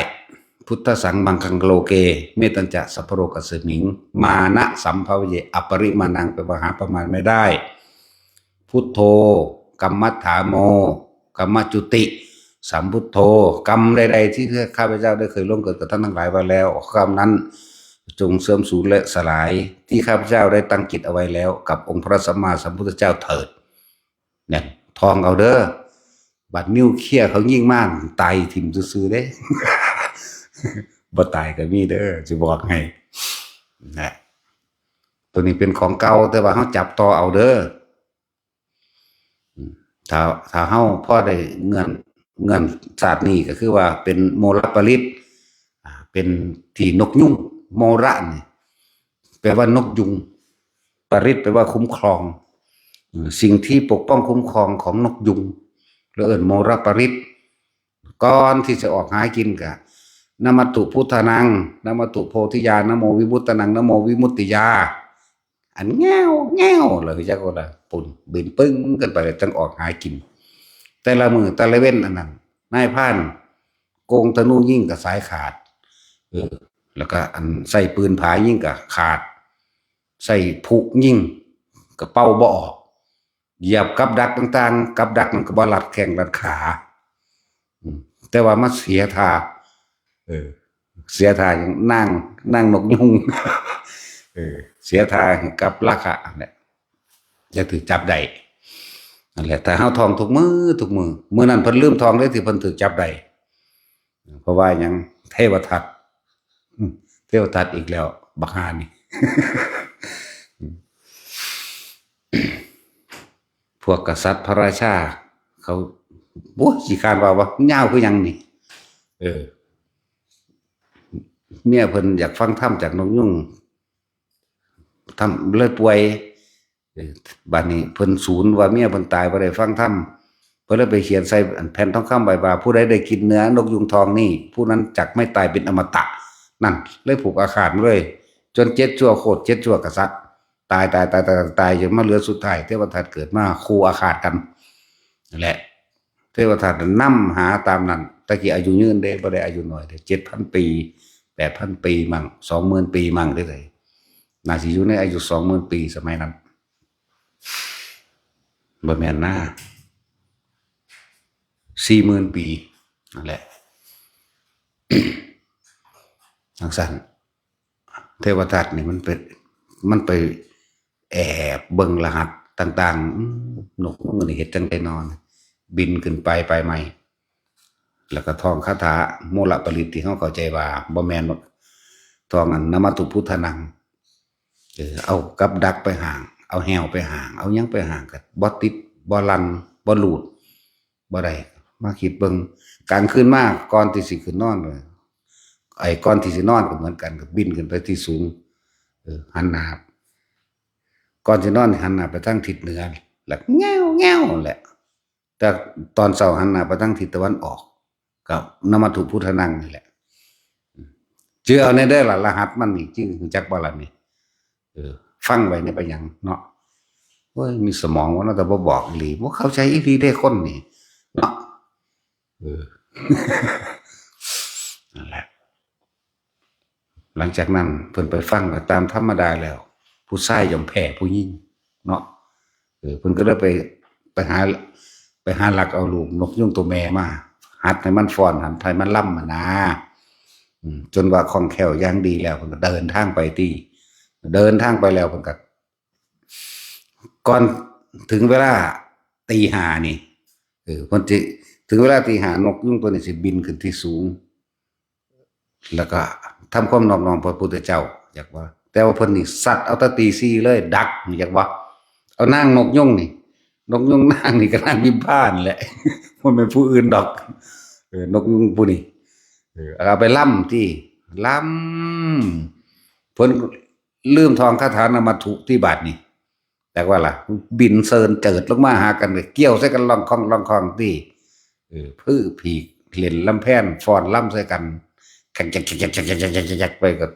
พุทธสังมังคลังโลเก เมตตัญจะสัพพโลกัสมิง มานะสัมภาเวเย อปริมาณัง แปลว่าหาประมาณไม่ได้ พุทโธ กัมมัฏฐาโม กัมมจุติ สัมพุทโธ กรรมใดๆที่ข้าพเจ้าได้เคยล่วงเกินกับท่านทั้งหลายไว้แล้ว กรรมนั้นจงเสื่อมสูญและสลาย ที่ข้าพเจ้าได้ตั้งจิตเอาไว้แล้ว กับองค์พระสัมมาสัมพุทธเจ้าเถิด เนี่ย ท่องเอาเด้อ บัดนิวเคลียร์เขายิงมา ตายถิ่มซื่อๆเด้ บ่ตายก็มีเด้อ สิบอกให้ นะ ตัวนี้เป็นของเก่า แต่ว่าเฮาจับต่อเอาเด้อ อืม ถ้า ถ้าเฮาพอได้เงิน เงินชาตินี้ก็คือว่าเป็นโมรปริตร อ่า เป็นที่นกยุง โมระนี่ แปลว่านกยุง ปริตรแปลว่าคุ้มครอง อืม สิ่งที่ปกป้องคุ้มครองของนกยุง แล้วเอิ้นโมรปริตร ก่อนที่จะออกหากินกะ นะมัตถุพุทธานัง นะมัตถุโพธิยา นะโมวิมุตตานัง นะโมวิมุตติยา อันแง่วแง่วเลยจักว่าละ ปุ่นบินปึ้งกันไป จังออกหากิน แต่ละมื้อแต่ละเว็นอันนั้น นายพรานโกงธนูยิงก็สายขาด เออ แล้วก็อันใส่ปืนผายิงก็ขาด ใส่พลุยิงก็เป่าบ่ออก เหยียบกับดักต่างๆ กับดักมันก็บ่รัดแข้งรัดขา อืม แต่ว่ามาเสียท่า เออ เสียท่าอย่างนาง นางนกยุง เออ เสียท่ากับราคะเนี่ย จะถืกจับได้ นั่นแหละ ถ้าเฮาท่องทุกมื้อ ทุกมื้อ มื้อนั้นเพิ่นลืมท่องเลยที่เพิ่นถืกจับได้ เพราะว่าหยัง เทวทัต อืม เทวทัตอีกแล้ว บักห่านี่ พวกกษัตริย์พระราชา เขา โอ้ย ขี้คร้านว่า ว่ายาวคือหยังนี่ เออ เมียเพิ่นอยากฟังธรรมจากนกยุง ธรรมเลยป่วย เออ บัดนี้เพิ่นสูนว่าเมียเพิ่นตายบ่ได้ฟังธรรม เพิ่นเลยไปเขียนใส่อันแผ่นทองคำไว้ว่า ผู้ใดได้กินเนื้อนกยุงทองนี่ ผู้นั้นจักไม่ตายเป็นอมตะ นั่น เลยผูกอาฆาตมาเลย จนเจ็ดชั่วโคตร เจ็ดชั่วกษัตริย์ ตาย ตาย ตาย ตาย ตาย จนมาเหลือสุดท้าย เทวทัตเกิดมาคู่อาฆาตกัน นั่นแหละ เทวทัตนำหาตามนั้น ตะกี้อายุยืนเด้ บ่ได้อายุน้อยเด้ เจ็ดพันปี แปดพันปีมั้ง สองหมื่นปีมั้ง เด้อ น่าสิอยู่ในอายุสองหมื่นปีสมัยนั้น บ่แม่นนะ สี่หมื่นปี นั่นแหละ จั่งซั้น เทวทัตนี่มันไป มันไปแอบเบิ่งรหัสต่างๆ อืม นกมันนี่เฮ็ดจั่งใดนอน บินขึ้นไป ไปใหม่ แล้วก็ท่องคาถาโมรปริตรที่เฮาเข้าใจว่าบ่แม่น ท่องอันนมัตถุพุทธานัง เออ เอากับดักไปห้าง เอาแห้วไปห้าง เอาหยังไปห้าง ก็บ่ติด บ่ลั่น บ่หลุด บ่ได้ มาคิดเบิ่ง กลางคืนมาก่อนที่สิขึ้นนอนเลย ไอ้ก่อนที่สินอนก็เหมือนกัน ก็บินขึ้นไปที่สูง เออ หันหน้า ก่อนสินอนหันหน้าไปทางทิศเหนือ แล้วแง่วแง่วแหละ แต่ตอนเช้าหันหน้าไปทางทิศตะวันออก กับนมัตถุพุทธนังนี่แหละ จื่อเอาในได้ละรหัสมันนี่ จื่อรู้จักบ่ล่ะนี่ เออ ฟังไว้ในไปหยังเนาะ โอ้ย มีสมองว่าเนาะ แต่บ่บอกอีหลี บ่เข้าใจอีหลีเด้คนนี่ เนาะ เออ นั่นแหละ หลังจากนั้นเพิ่นไปฟังก็ตามธรรมดาแล้ว ผู้ชายย่อมแพ้ผู้หญิงเนาะ เออ เพิ่นก็เลยไป ไปหา ไปหาลักเอาลูกนกยูงตัวแม่มา หัดให้มันฟ้อน หัดให้มันรำหั้นนะ อืม จนว่าคล่องแคล่วอย่างดีแล้ว เพิ่นก็เดินทางไปติ เดินทางไปแล้ว เพิ่นก็ ก่อนถึงเวลาตีห้านี่ เออ เพิ่นสิ ถึงเวลาตีห้านกยูงตัวนี้สิบินขึ้นที่สูง แล้วก็ทำความนอบน้อมพระพุทธเจ้า อยากว่า แต่ว่าเพิ่นนี่ซัดเอาแต่ตีสี่เลย ดัก อยากว่า เอานางนกยูงนี่ นกยูงนางนี่ก็นางพิมพานั่นแหละ บ่แม่นผู้อื่นดอก เออ นกยูงผู้นี้ เออ เอาไปรำติ รำ เพิ่นลืมท่องคาถานมัตถุติ บาดนี้ จักว่าล่ะ บินเซินเจิดลงมาหากัน ก็เกี่ยวใส่กันล่องคองล่องคองติ เออ พื้อผีกเล่นลำแพน ฟ้อนรำใส่กัน แขกแขกแขกแขกแขกแขกแขกไปก็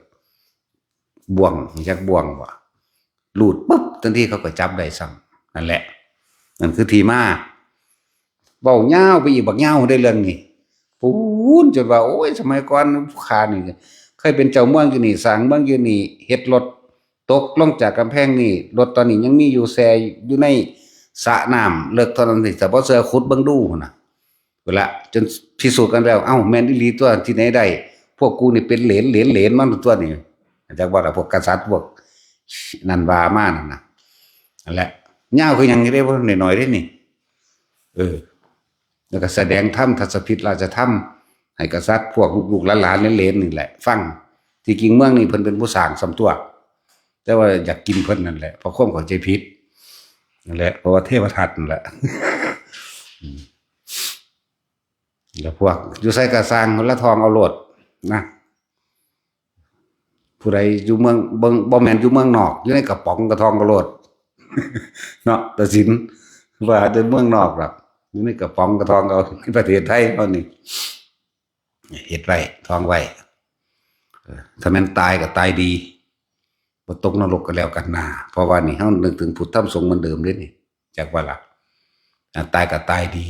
บ่วง จักบ่วงบ่ หลุดปุ๊บ ทันทีเขาก็จับได้ซ้ำ นั่นแหละ นั่นคือที่มา เว้ายาวไปอีกบักยาวได้เรื่องนี้ ปูนจนว่า โอ้ย สมัยก่อนข้านี่ เคยเป็นเจ้าเมืองอยู่นี่ สร้างเมืองอยู่นี่ เฮ็ดรถตกลงจากกำแพงนี่ รถตอนนี้ยังมีอยู่ แช่อยู่ในสระน้ำเลิกเท่านั้นนี่ แต่บ่เชื่อขุดเบิ่งดูหั่นน่ะ เวลาจนพิสูจน์กันแล้ว เอ้า แม่นอีหลีตัว ที่ไหนได้ พวกกูนี่เป็นเหลน เหลน เหลนมันตัวนี่ จักว่าล่ะ พวกกษัตริย์ พวกนั่นว่ามานั่นน่ะ นั่นแหละ ยาวคือหยังเด้ บ่น้อยๆเด้นี่ เออ แล้วก็แสดงธรรม ทัศพิธราชธรรม ให้กษัตริย์ พวกลูกๆหลานๆเหลนๆนี่แหละ ฟัง ที่จริงเมืองนี่เพิ่นเป็นผู้สร้างซ้ำตัว แต่ว่าอยากกินเพิ่นนั่นแหละ เพราะความเข้าใจผิด นั่นแหละ เพราะว่าเทวทัตนั่นแหละ อืม แล้วพวกอยู่ไสก็ซ่าง ละท่องเอาโลดนะ ผู้ใดอยู่เมือง เบิ่ง บ่แม่นอยู่เมืองนอก อยู่ในกระป๋องกระท่องเอาโลด เนาะ ตัดสินว่าแต่เมืองนอกดอก อยู่ในกระป๋องกระท่องเอา ในประเทศไทยเฮานี่ เฮ็ดไว้ ท่องไว้ เออ ถ้าแม่นตายก็ตายดี บ่ตกนรกก็แล้วกันนา เพราะว่านี่เฮานึกถึงพุทธธรรมสงฆ์เหมือนเดิมเด้นี่ จักว่าล่ะ อ่ะ ตายก็ตายดี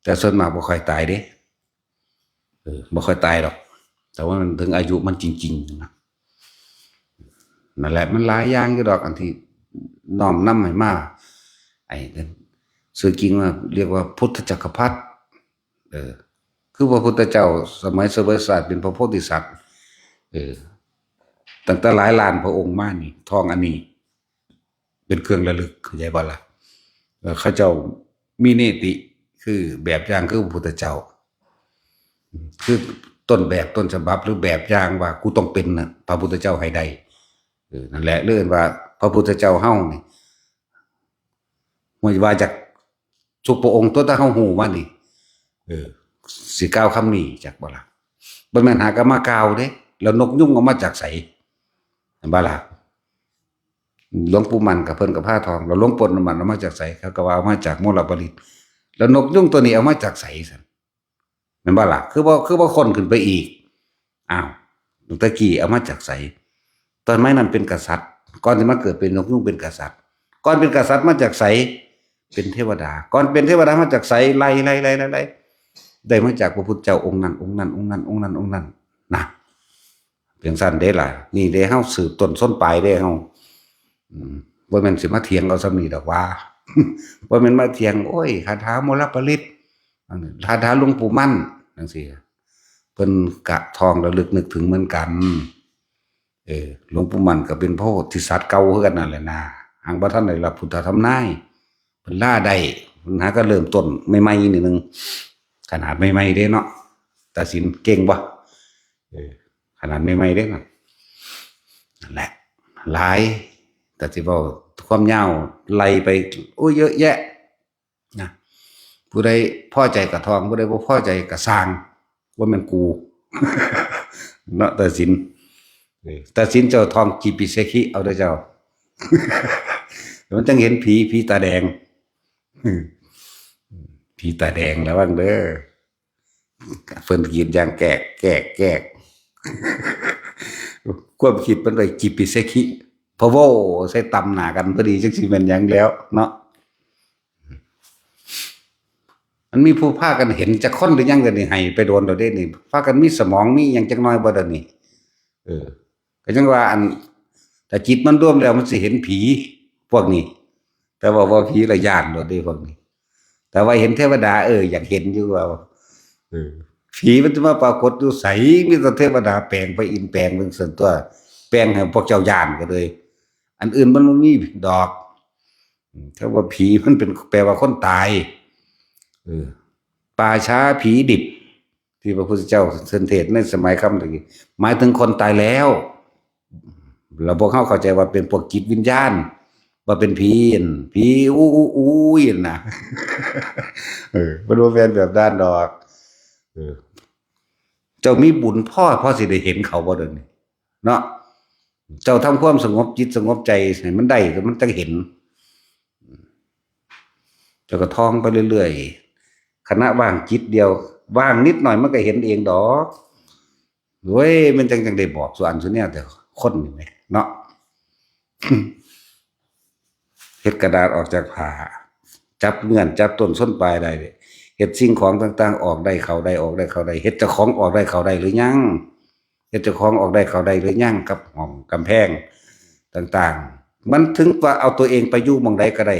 แต่ส่วนมากบ่ค่อยตายเด้ เออ บ่ค่อยตายดอก แต่ว่ามันถึงอายุมันจริงๆนะ นั่นแหละ มันหลายอย่างอยู่ดอก อันที่น้อมนำให้มา ไอ้นั่น ชื่อจริงว่าเรียกว่าพุทธจักรพรรดิ เออ คือพระพุทธเจ้าสมัยเสวยศาสตร์เป็นพระโพธิสัตว์ เออ ตั้งแต่หลายล้านพระองค์มานี่ ท่องอันนี้ เป็นเครื่องระลึก เข้าใจบ่ล่ะ เออ เขาเจ้ามีเนติ คือแบบอย่างคือพระพุทธเจ้า คือต้นแบบต้นฉบับหรือแบบอย่างว่ากูต้องเป็นน่ะ พระพุทธเจ้าให้ได้ เออ นั่นแหละ เรื่องว่าพระพุทธเจ้าเฮานี่ ว่าจากทุกพระองค์ตัวที่เฮาฮู้มานี่ เออ สิกล่าวคำนี้จักบ่ล่ะ บ่แม่นหากะมากล่าวเด้ แล้วนกยูงเอามาจากไส เห็นบ่ล่ะ หลวงปู่มั่นกับเพิ่นก็พาท่อง แล้วหลวงปู่มั่นเอามาจากไส เขาก็ว่าเอามาจากมลปริต แล้วนกยูงตัวนี้เอามาจากไสซั่น แม่นบ่ล่ะ คือบ่ คือบ่ค้นขึ้นไปอีก อ้าว ตะกี้เอามาจากไส ตอนไม้นั้นเป็นกษัตริย์ ก่อนที่มาเกิดเป็นนกยูงเป็นกษัตริย์ ก่อนเป็นกษัตริย์มาจากไส เป็นเทวดา ก่อนเป็นเทวดามาจากไส ไล่ ไล่ ไล่ ไล่ ไล่ ได้มาจากพระพุทธเจ้าองค์นั้น องค์นั้น องค์นั้น องค์นั้น องค์นั้น นะ จั่งซั้นเด้ล่ะ นี่เด้ เฮาสืบต้นชนปลายเด้เฮา อืม บ่แม่นสิมาเถียงเอาส่ำนี้ดอกว่า บ่แม่นมาเถียง โอ้ย คาถามลปริต คาถาหลวงปู่มั่น จั่งซี้ เพิ่นกะท่องระลึกนึกถึงเหมือนกัน เออ หลวงปู่มั่นก็เป็นพระโพธิสัตว์เก่าคือกันนั่นแหละนะ หากบ่ทันได้รับพุทธธรรมนาย เพิ่นลาได้ เพิ่นหาก็เริ่มต้นใหม่ๆนิดนึง ขนาดใหม่ๆเด้เนาะ ตัดสินเก่งบ่ เออ ขนาดใหม่ๆเด้เนาะ นั่นแหละ หลาย แต่สิเว้าความยาวไล่ไป โอ้ย เยอะแยะ นะ ผู้ใดพอใจกะท่อง ผู้ใดบ่พอใจกะซ่าง ว่าแม่นกู เนาะ ตัดสิน เออ ตัดสินเจ้าท่อง กิปปิเสขิ เอาเด้อเจ้า มันจังเห็นผี ผีตาแดง ผีตาแดง ระวังเด้อ เพิ่นกรีดอย่างแกกแกกแกก ความคิดมันไป กิปปิเสขิ พะโว้ ใส่ตำหน้ากันพอดี จักสิแม่นหยังแล้วเนาะ มันมีผู้พากันเห็นจักคนหรือยังเดี๋ยวนี้ ให้ไปโดนแล้วเด้นี่ พากันมีสมองมีหยังจักหน่อยบ่เดี๋ยวนี้ เออ ก็จังว่าอัน ถ้าจิตมันรวมแล้วมันสิเห็นผี พวกนี้ แต่ว่า ว่าผีละย้านโลดเด้พวกนี้ แต่ว่าเห็นเทวดา เออ อยากเห็นอยู่ว่า เออ ผีมันจะมาปรากฏอยู่ไส มีแต่เทวดาแปลงไป อินแปลงเบิ่งซั่นตั๊ว แปลงให้พวกเจ้าย้านก็เลย อันอื่นมันบ่มีดอก อืม ถ้าว่าผีมันเป็น แปลว่าคนตาย เออ ป่าช้าผีดิบ ที่พระพุทธเจ้าเทศน์ในสมัยคำตะกี้ หมายถึงคนตายแล้ว แล้วพวกเขาเข้าใจว่าเป็นพวกจิตวิญญาณ ว่าเป็นผีอั่น ผีอู้อู้อู้ยนะ เออ มันบ่แม่นแบบนั้นดอก เออ เจ้ามีบุญพอ พอสิได้เห็นเขาบ่เดี๋ยวนี้ เนาะ เจ้าทำความสงบจิตสงบใจให้มันได้ แล้วมันจังเห็น เจ้าก็ท่องไปเรื่อยๆ ขณะว่างจิตเดียว ว่างนิดหน่อยมันก็เห็นเองดอก เว้ย มันจัง จังได้บอกสู่อันสู่แนวแต่คนนี่แหมเนาะ เฮ็ดกระดาษออกจากผ้า จับเงื่อน จับต้นชนปลายได้ เฮ็ดสิ่งของต่างๆ ออกได้เข้าได้ ออกได้เข้าได้ เฮ็ดเจ้าของออกได้เข้าได้หรือยัง เฮ็ดเจ้าของออกได้เข้าได้หรือยัง กับห้องกำแพงต่างๆ มันถึงว่าเอาตัวเองไปอยู่หม่องใดก็ได้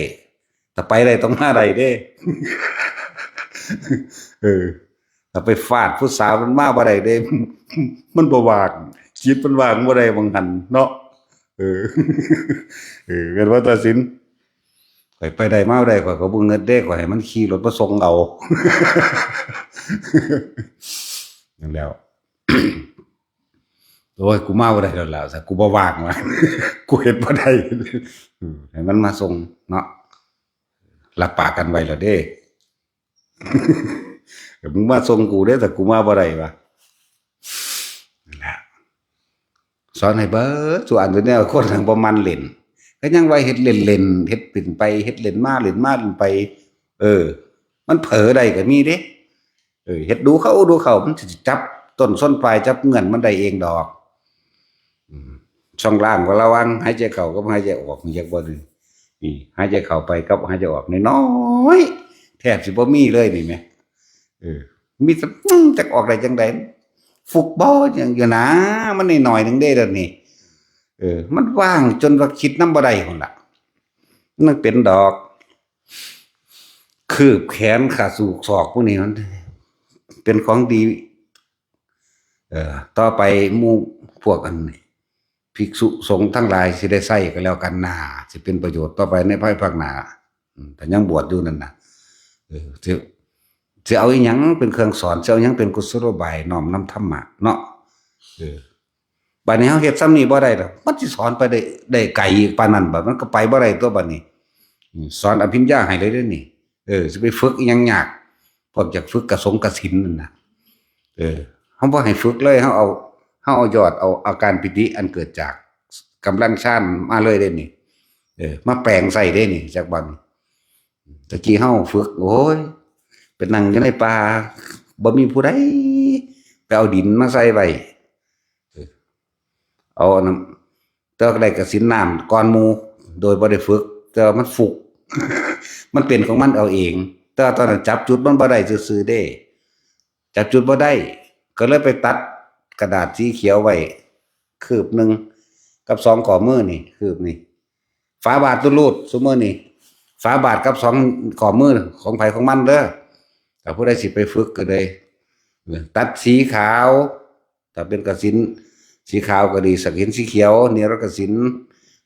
ถ้าไปได้ต้องมาได้เด้ เออ ถ้าไปฟาดผู้สาวมันมาบ่ได้เด้ มันบ่ว่าง จิตมันว่างบ่ได้หม่องหั้นเนาะ เออ เออ แม่นบ่ ตัดสิน ข้อยไปได้มาบ่ได้ ข้อยก็บ่เงิดเด้ ข้อยให้มันขี่รถมาส่งเอา นั่นแหล้ว โอ้ย กูมาบ่ได้แล้วล่ะ ซะ กูบ่ว่างว่ะ กูเฮ็ดบ่ได้ อืม ให้มันมาส่งเนาะ รับปากกันไว้แล้วเด้ มึงมาส่งกูเด้ แต่กูมาบ่ได้วะ นั่นแหละ สอนให้เบิดสู่อันสู่แนว คนทั้งบ่มันเล่น ก็ยังว่าเฮ็ดเล่นๆ เฮ็ดเล่นไป เฮ็ดเล่นมา เล่นมาเล่นไป เออ มันเผลอได้ก็มีเด้ เออ เฮ็ดดูเข้าดูเข้า มันสิจับต้นชนปลาย จับเงื่อนมันได้เองดอก อืม ช่องว่างระหว่างหายใจเข้ากับหายใจออก มีจักบ่นี่ นี่ หายใจเข้าไปกับหายใจออกน้อยๆ แทบสิบ่มีเลยนี่แหม เออ มีแต่ อืม จักออกได้จังใด ฟุกบ่ หยังอยู่นะ มันน้อยๆ หนึ่งเด้เดี๋ยวนี้ เออ มันว่างจนว่าคิดนำบ่ได้พุ้นล่ะ มันเป็นดอก คืบแขนขาสู่ศอกพวกนี้มัน เป็นของดี เอ่อ ต่อไปหมู่พวกอันนี้ ภิกษุสงฆ์ทั้งหลายสิได้ใช้ก็แล้วกันนา สิเป็นประโยชน์ต่อไปในภายภาคหน้า อืม ถ้ายังบวชอยู่นั่นน่ะ เออ สิ สิเอาอิหยังเป็นเครื่องสอน สิเอาอิหยังเป็นกุศโลบายน้อมนำธรรมะเนาะ เออ บัดนี้เฮาเฮ็ดส่ำนี้บ่ได้ดอก มันสิสอนไปได้ ได้ไกลอีกปานนั้นบ่ มันก็ไปบ่ได้ตัวบัดนี้ อืม สอนอภิญญาให้เลยเด้อนี่ เออ สิไปฝึกอิหยังยาก พวกอยากฝึกกสิณกสิณนั่นน่ะ เออ เฮาบ่ให้ฝึกเลย เฮาเอา เฮาเอายอด เอาอาการปีติอันเกิดจากกำลังฌานมาเลยเด้นี่ เออ มาแปลงใส่เด้นี่ จักบัดนี้ ตะกี้เฮาฝึก โอ้ย ไปนั่งอยู่ในป่า บ่มีผู้ใดไปเอาดินมาใส่ไว้ เออ เอาอันนั้น แต่ว่าได้กสิณน้ำก่อนหมู่ โดยบ่ได้ฝึก แต่ว่ามันฟุก มันเป็นของมันเอาเอง แต่ว่าตอนนั้นจับจุดมันบ่ได้ซื่อๆเด้ จับจุดบ่ได้ ก็เลยไปตัดกระดาษสีเขียวไว้ คืบหนึ่ง กับสองข้อมือนี่ คืบนี่ ฝาบาทรูดๆ ซุมื้อนี่ ฝาบาทกับสองข้อมือของไผของมันเด้อ ถ้าผู้ใดสิไปฝึกก็เลย เออ ตัดสีขาว ถ้าเป็นกสิณสีขาวก็ดี กสิณสีเขียว เนรกสิณ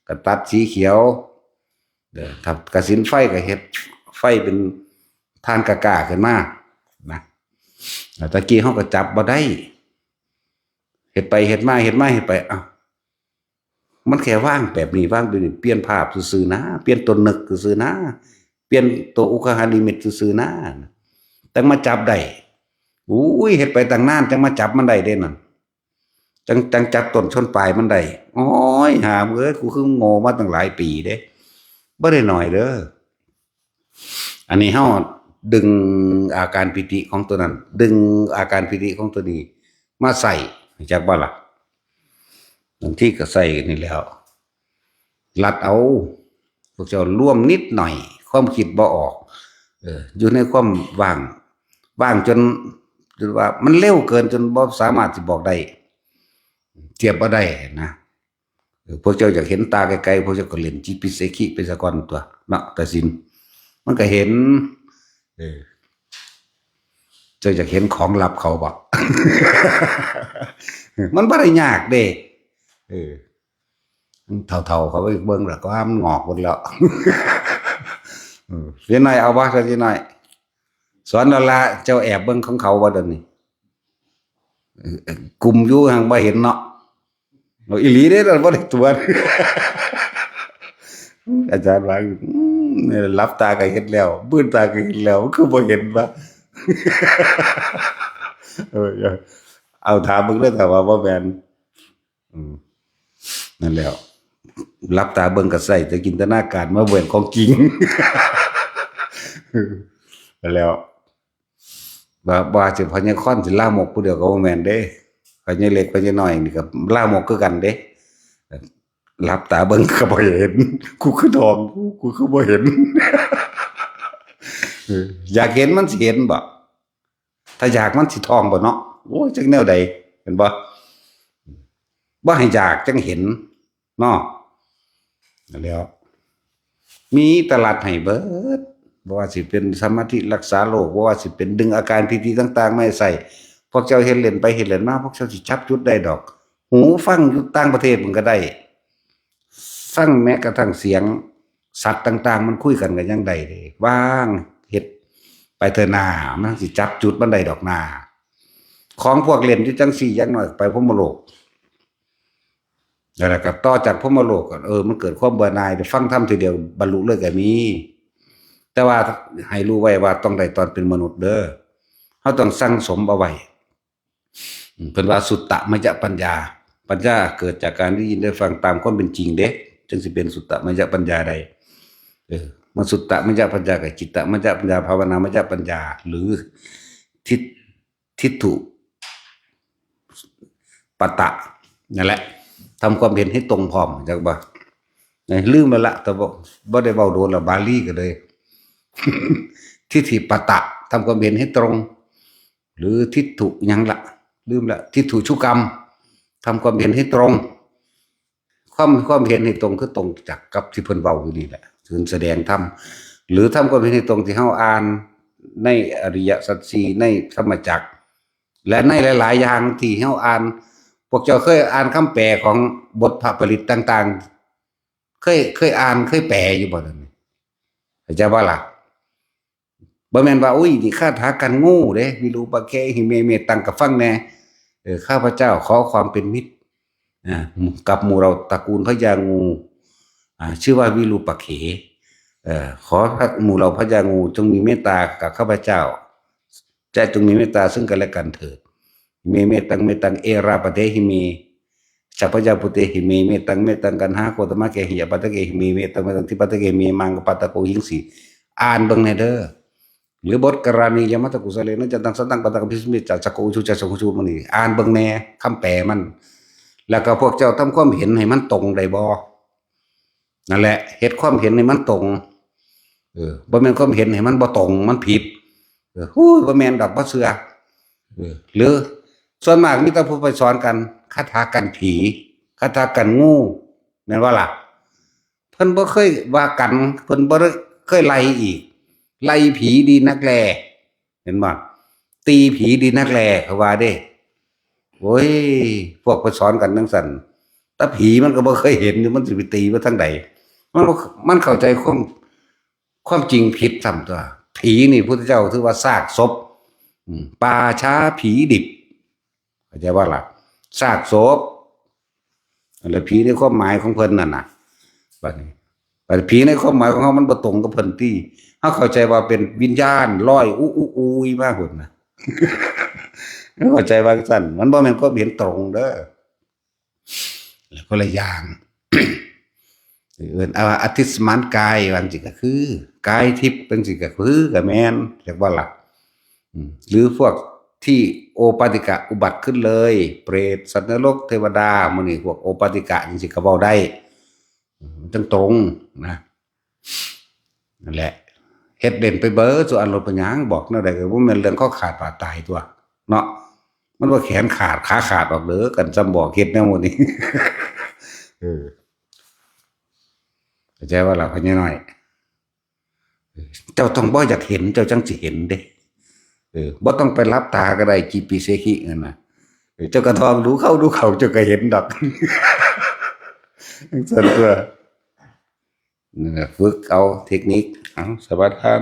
ก็ตัดสีเขียว เด้อ ถ้ากสิณไฟก็เฮ็ดไฟเป็นถ่านกล้าๆขึ้นมา นะ แล้วตะกี้เฮาก็จับบ่ได้ เฮ็ดไปเฮ็ดมา เฮ็ดมาเฮ็ดไป อ้าว มันแค่วางแบบนี้ วางแบบนี้ เปลี่ยนภาพซื่อๆนะ เปลี่ยนตัวนึกซื่อๆนะ เปลี่ยนตัวอุคหานิมิตซื่อๆนะ จั่งมาจับได้ อุ้ย เฮ็ดไปตั้งนานจั่งมาจับมันได้เด้นั่น จั่ง จั่งจับต้นชนปลายมันได้ โอ้ย หาเอ้ย กูคือโง่มาตั้งหลายปีเด้ บ่ได้น้อยเด้อ อันนี้เฮาดึงอาการปีติของตัวนั้น ดึงอาการปีติของตัวนี้มาใส่ จักบ่ล่ะ บางทีก็ใส่นี่แหล้ว ลัดเอา พวกเจ้าร่วมนิดหน่อย ความคิดบ่ออก เออ อยู่ในความว่าง ว่างจน จนว่ามันเร็วเกินจนบ่สามารถสิบอกได้ เทียบบ่ได้นะ เออ พวกเจ้าอยากเห็นตาไกลๆ พวกเจ้าก็เล่นจิปิเสขิไปซะก่อนตัวเนาะ ตาสิน มันก็เห็น เออ เจ้าอยากเห็นของลับเขาบ่ มันบ่ได้ยากเด้ เออ เฒ่าๆ เขาไปเบิ่งแล้วก็ว่ามันงอกหมดแล้ว เออ เสียหน่อยเอาบ่ เสียหน่อย สอนแล้วละ เจ้าแอบเบิ่งของเขาบ่เดี๋ยวนี้ เออ กลุ่มอยู่หั้งบ่เห็นเนาะ เอาอีหลีเด้อ บ่ได้ตรวจ อาจารย์ว่า อืม หลับตาก็เห็นแล้ว มืนตาก็เห็นแล้ว คือบ่เห็นวะ เออ เอาถามเบิ่งเด้อ ถ้าว่าบ่แม่น อืม นั่นแหล้ว หลับตาเบิ่งก็ใส่แต่จินตนาการมาเบิ่งของจริง นั่นแหล้ว ว่า ว่าสิพญาคอนสิลามกผู้เดียวก็บ่แม่นเด้ พญาเล็กพญาน้อยนี่ก็ลามกคือกันเด้ หลับตาเบิ่งก็บ่เห็น กูคือทอง กู กูคือบ่เห็น เออ อยากเห็นมันสิเห็นบ่ ถ้าอยากมันสิทองบ่เนาะ โอ้ย จักแนวใด เห็นบ่ บ่ให้อยากจั่งเห็นเนาะ นั่นแหล้ว มีตลาดให้เบิด บ่ว่าสิเป็นสมาธิรักษาโรค บ่ว่าสิเป็นดึงอาการปีติต่างๆ มาให้ใส่ พวกเจ้าเฮ็ดเล่นไปเฮ็ดเล่นมา พวกเจ้าสิจับจุดได้ดอก หูฟังอยู่ต่างประเทศมันก็ได้ ฟังแม้กระทั่งเสียงสัตว์ต่างๆ มันคุยกันก็ยังได้เลย ว่างเฮ็ดไปเถอะนา มันสิจับจุดมันได้ดอกนา ของพวกเล่นอยู่จั่งซี้ อย่างน้อยไปพรหมโลก แล้วก็ต่อจากพรหมโลกก็ เออ มันเกิดความเบื่อหน่าย ฟังธรรมทีเดียวบรรลุเลยก็มี แต่ว่าให้รู้ไว้ว่าต้องได้ตอนเป็นมนุษย์เด้อ เฮาต้องสั่งสมเอาไว้ อืม เพิ่นว่าสุตตมยปัญญา ปัญญาเกิดจากการได้ยินได้ฟังตามความเป็นจริงเด้ จึงสิเป็นสุตตมยปัญญาได้ เออ มันสุตตมยปัญญากับจิตตมยปัญญา ภาวนามยปัญญา หรือทิฏ ทิฏฐุปตะ นั่นแหละ ทำความเห็นให้ตรงพร้อม จักบ่ เอ้ย ลืมแล้วละ แต่บ่ บ่ได้เว้าโดนละ บาลีก็เลย ทิฏฐิปตะ ทำความเห็นให้ตรง หรือทิฏฐุหยังละ ลืมละ ทิฏฐุชุกรรม ทำความเห็นให้ตรง ความ ความเห็นให้ตรงคือตรงจากกับที่เพิ่นเว้าอยู่นี่แหละ เพิ่นแสดงธรรม หรือทำความเห็นให้ตรงที่เฮาอ่านในอริยสัจสี่ ในธรรมจักร และในหลายๆ อย่างที่เฮาอ่าน พวกเจ้าเคยอ่านคำแปลของบทพระปริตรต่างๆ เคย เคยอ่าน เคยแปลอยู่บ่นั่นนี่ เข้าใจบ่ล่ะ บ่แม่นว่า อุ้ย นี่คาถากันงูเด้ วิรูปะเคหิเม เมตัง ก็ฟังแน่ เออ ข้าพเจ้าขอความเป็นมิตร อ่า กับหมู่เหล่าตระกูลพญางู อ่า ชื่อว่าวิรูปะเค เอ่อ ขอหมู่เหล่าพญางูจงมีเมตตากับข้าพเจ้า และจงมีเมตตาซึ่งกันและกันเถิด เม เมตัง เมตัง เอราปะเทหิเม สัพพยาภูเตหิเม เมตัง เมตัง กันหาโคตมะเกหิยะปะทะเกหิเม เมตัง เมตัง ทิปะทะเกหิเม มังกะปะตะโกหิงสี อ่านเบิ่งแน่เด้อ หรือบทกรณียมัตตกุสะเลนะจันตังสันตังปะตังกะพิสมิจจะสะโกอุชุจะสะโกอุชุมันนี่ อ่านเบิ่งแน่ คำแปลมัน แล้วก็พวกเจ้าทำความเห็นให้มันตรงได้บ่ นั่นแหละ เฮ็ดความเห็นให้มันตรง เออ บ่แม่นความเห็นให้มันบ่ตรง มันผิด เออ ฮู้ย บ่แม่นดอก บ่เชื่อ เออ หรือส่วนมากมีแต่ผู้ไปสอนกัน คาถากันผี คาถากันงู แม่นบ่ล่ะ เพิ่นบ่เคยว่ากัน เพิ่นบ่ได้เคยไล่อีก ไล่ผีดีนักแล เห็นบ่ ตีผีดีนักแล เขาว่าเด้ โอ้ย พวกไปสอนกันจั่งซั้น แต่ผีมันก็บ่เคยเห็นอยู่ มันสิไปตีมาทางใด มันบ่ มันเข้าใจความ ความจริงผิดซ้ำตัว ผีนี่พุทธเจ้าถือว่าซากศพ อืม ป่าช้าผีดิบ เข้าใจบ่ล่ะ ซากศพ อันละผีในความหมายของเพิ่นนั่นน่ะ บัดนี้ บัดผีในความหมายของเฮามันบ่ตรงกับเพิ่นติ เฮาเข้าใจว่าเป็นวิญญาณลอยอุอุอุยมาพุ้นนะ เฮาเข้าใจว่าซั่น มันบ่แม่นความเห็นตรงเด้อ แล้วคนละอย่าง เอิ้นเอาอธิสมานกายว่าจั่งซี้ก็คือ กายทิพย์จั่งซี้ก็คือ ก็แม่น เรียกว่าล่ะ อืม หรือพวกที่โอปาติกะอุบัติขึ้นเลย เปรต สัตว์นรก เทวดา มื้อนี้พวกโอปาติกะจั่งซี้ก็เว้าได้ อืม มันจั่งตรงนะ นั่นแหละ เฮ็ดเล่นไปเบิดซุอันโลด เป็นหยัง บอกแนวใดก็บ่แม่นเรื่องคอขาดบาดตายตั๊ว เนาะ มันบ่แขนขาดขาขาดดอกเด้อ คันซ้ำบอกเฮ็ดแนวหมู่นี้ เออ เข้าใจบ่ล่ะ พ่อใหญ่น้อย เออ เจ้าต้องบ่อยากเห็น เจ้าจั่งสิเห็นเด้ เออ บ่ต้องไปหลับตาก็ได้ จิปปิเสขินั่นน่ะ เออ เจ้าก็ท่องดูเข้าดูเข้า เจ้าก็เห็นดอก จั่งซั่นตั๊ว นั่นแหละ ฝึกเอาเทคนิค เอา สมาทาน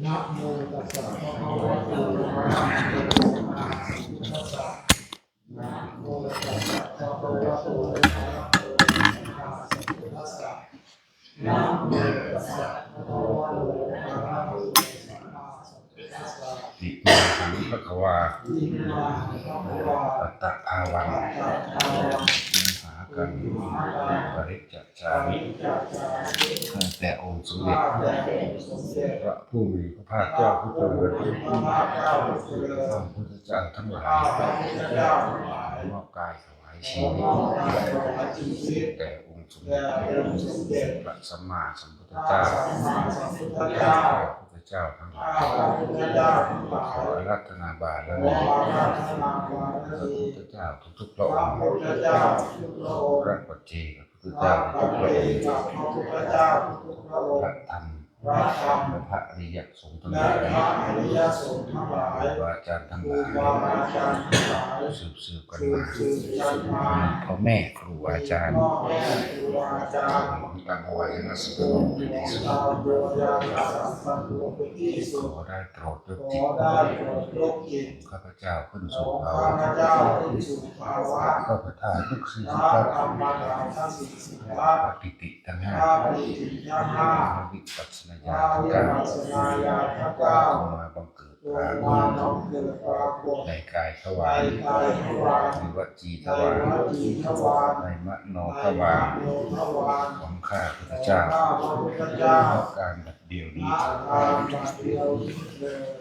นะโมตัสสะภะคะวะโตอะระหะโตสัมมาสัมพุทธัสสะ นะโมตัสสะภะคะวะโตอะระหะโตสัมมาสัมพุทธัสสะ นะโมตัสสะภะคะวะโตอะระหะโตสัมมาสัมพุทธัสสะ อิมาหังภะคะวา อิมาหังภะคะวา อัตตะภาวัง อัตตะภาวัง มหากัง มหากัง ปริจจามิ ปริจจามิ ข้าแต่องค์สมเด็จ ข้าแต่องค์สมเด็จ พระผู้มีพระภาคเจ้าผู้เจริญ พระผู้มีพระภาคเจ้าผู้เจริญ ข้าพระพุทธเจ้าทั้งหลาย ข้าพระพุทธเจ้าทั้งหลาย มอบกายถวายชีวิต มอบกายถวายชีวิต แด่องค์สมเด็จ แด่องค์สมเด็จ พระสัมมาสัมพุทธเจ้า พระสัมมาสัมพุทธเจ้า ข้าพระพุทธเจ้าทั้งหลาย ข้าพระพุทธเจ้าทั้งหลาย ขออาราธนาบารมี ขออาราธนาบารมี พระพุทธเจ้าทุกๆพระองค์ พระพุทธเจ้าทุกๆพระองค์ พระปัจเจกพุทธเจ้าทุกๆพระองค์ พระปัจเจกพุทธเจ้าทุกๆพระองค์ พระธรรม พระธรรม และพระอริยสงฆ์ทั้งหลาย และพระอริยสงฆ์ทั้งหลาย ครูบาอาจารย์ทั้งหลาย ครูบาอาจารย์ทั้งหลาย สืบๆกันมา สืบๆกันมา พ่อแม่ครูอาจารย์ พ่อแม่ครูอาจารย์ ของตามวายนะสุขโลกเป็นที่สุด ของตามวายนะสุขโลกเป็นที่สุด ขอได้โปรดยกจิต ขอได้โปรดยกจิต ข้าพเจ้าขึ้นสู่ภาวะ ข้าพเจ้าขึ้นสู่ภาวะ พระประธานทั้งสี่สิบพระ พระประธานทั้งสี่สิบพระ พระปิติทั้งห้า พระปิติทั้งห้า พระวิปัสสนาญาณทั้งเก้า พระวิปัสสนาญาณทั้งเก้า จงมาบังเกิดปรากฏ จงมาบังเกิดปรากฏ ในกายทวาร ในกายทวาร ในวจีทวาร ในวจีทวาร ในมโนทวาร ในมโนทวาร ของข้าพเจ้า ของข้าพเจ้า ณ การบัดเดี๋ยวนี้ ณ การบัดเดี๋ยวนี้เถิด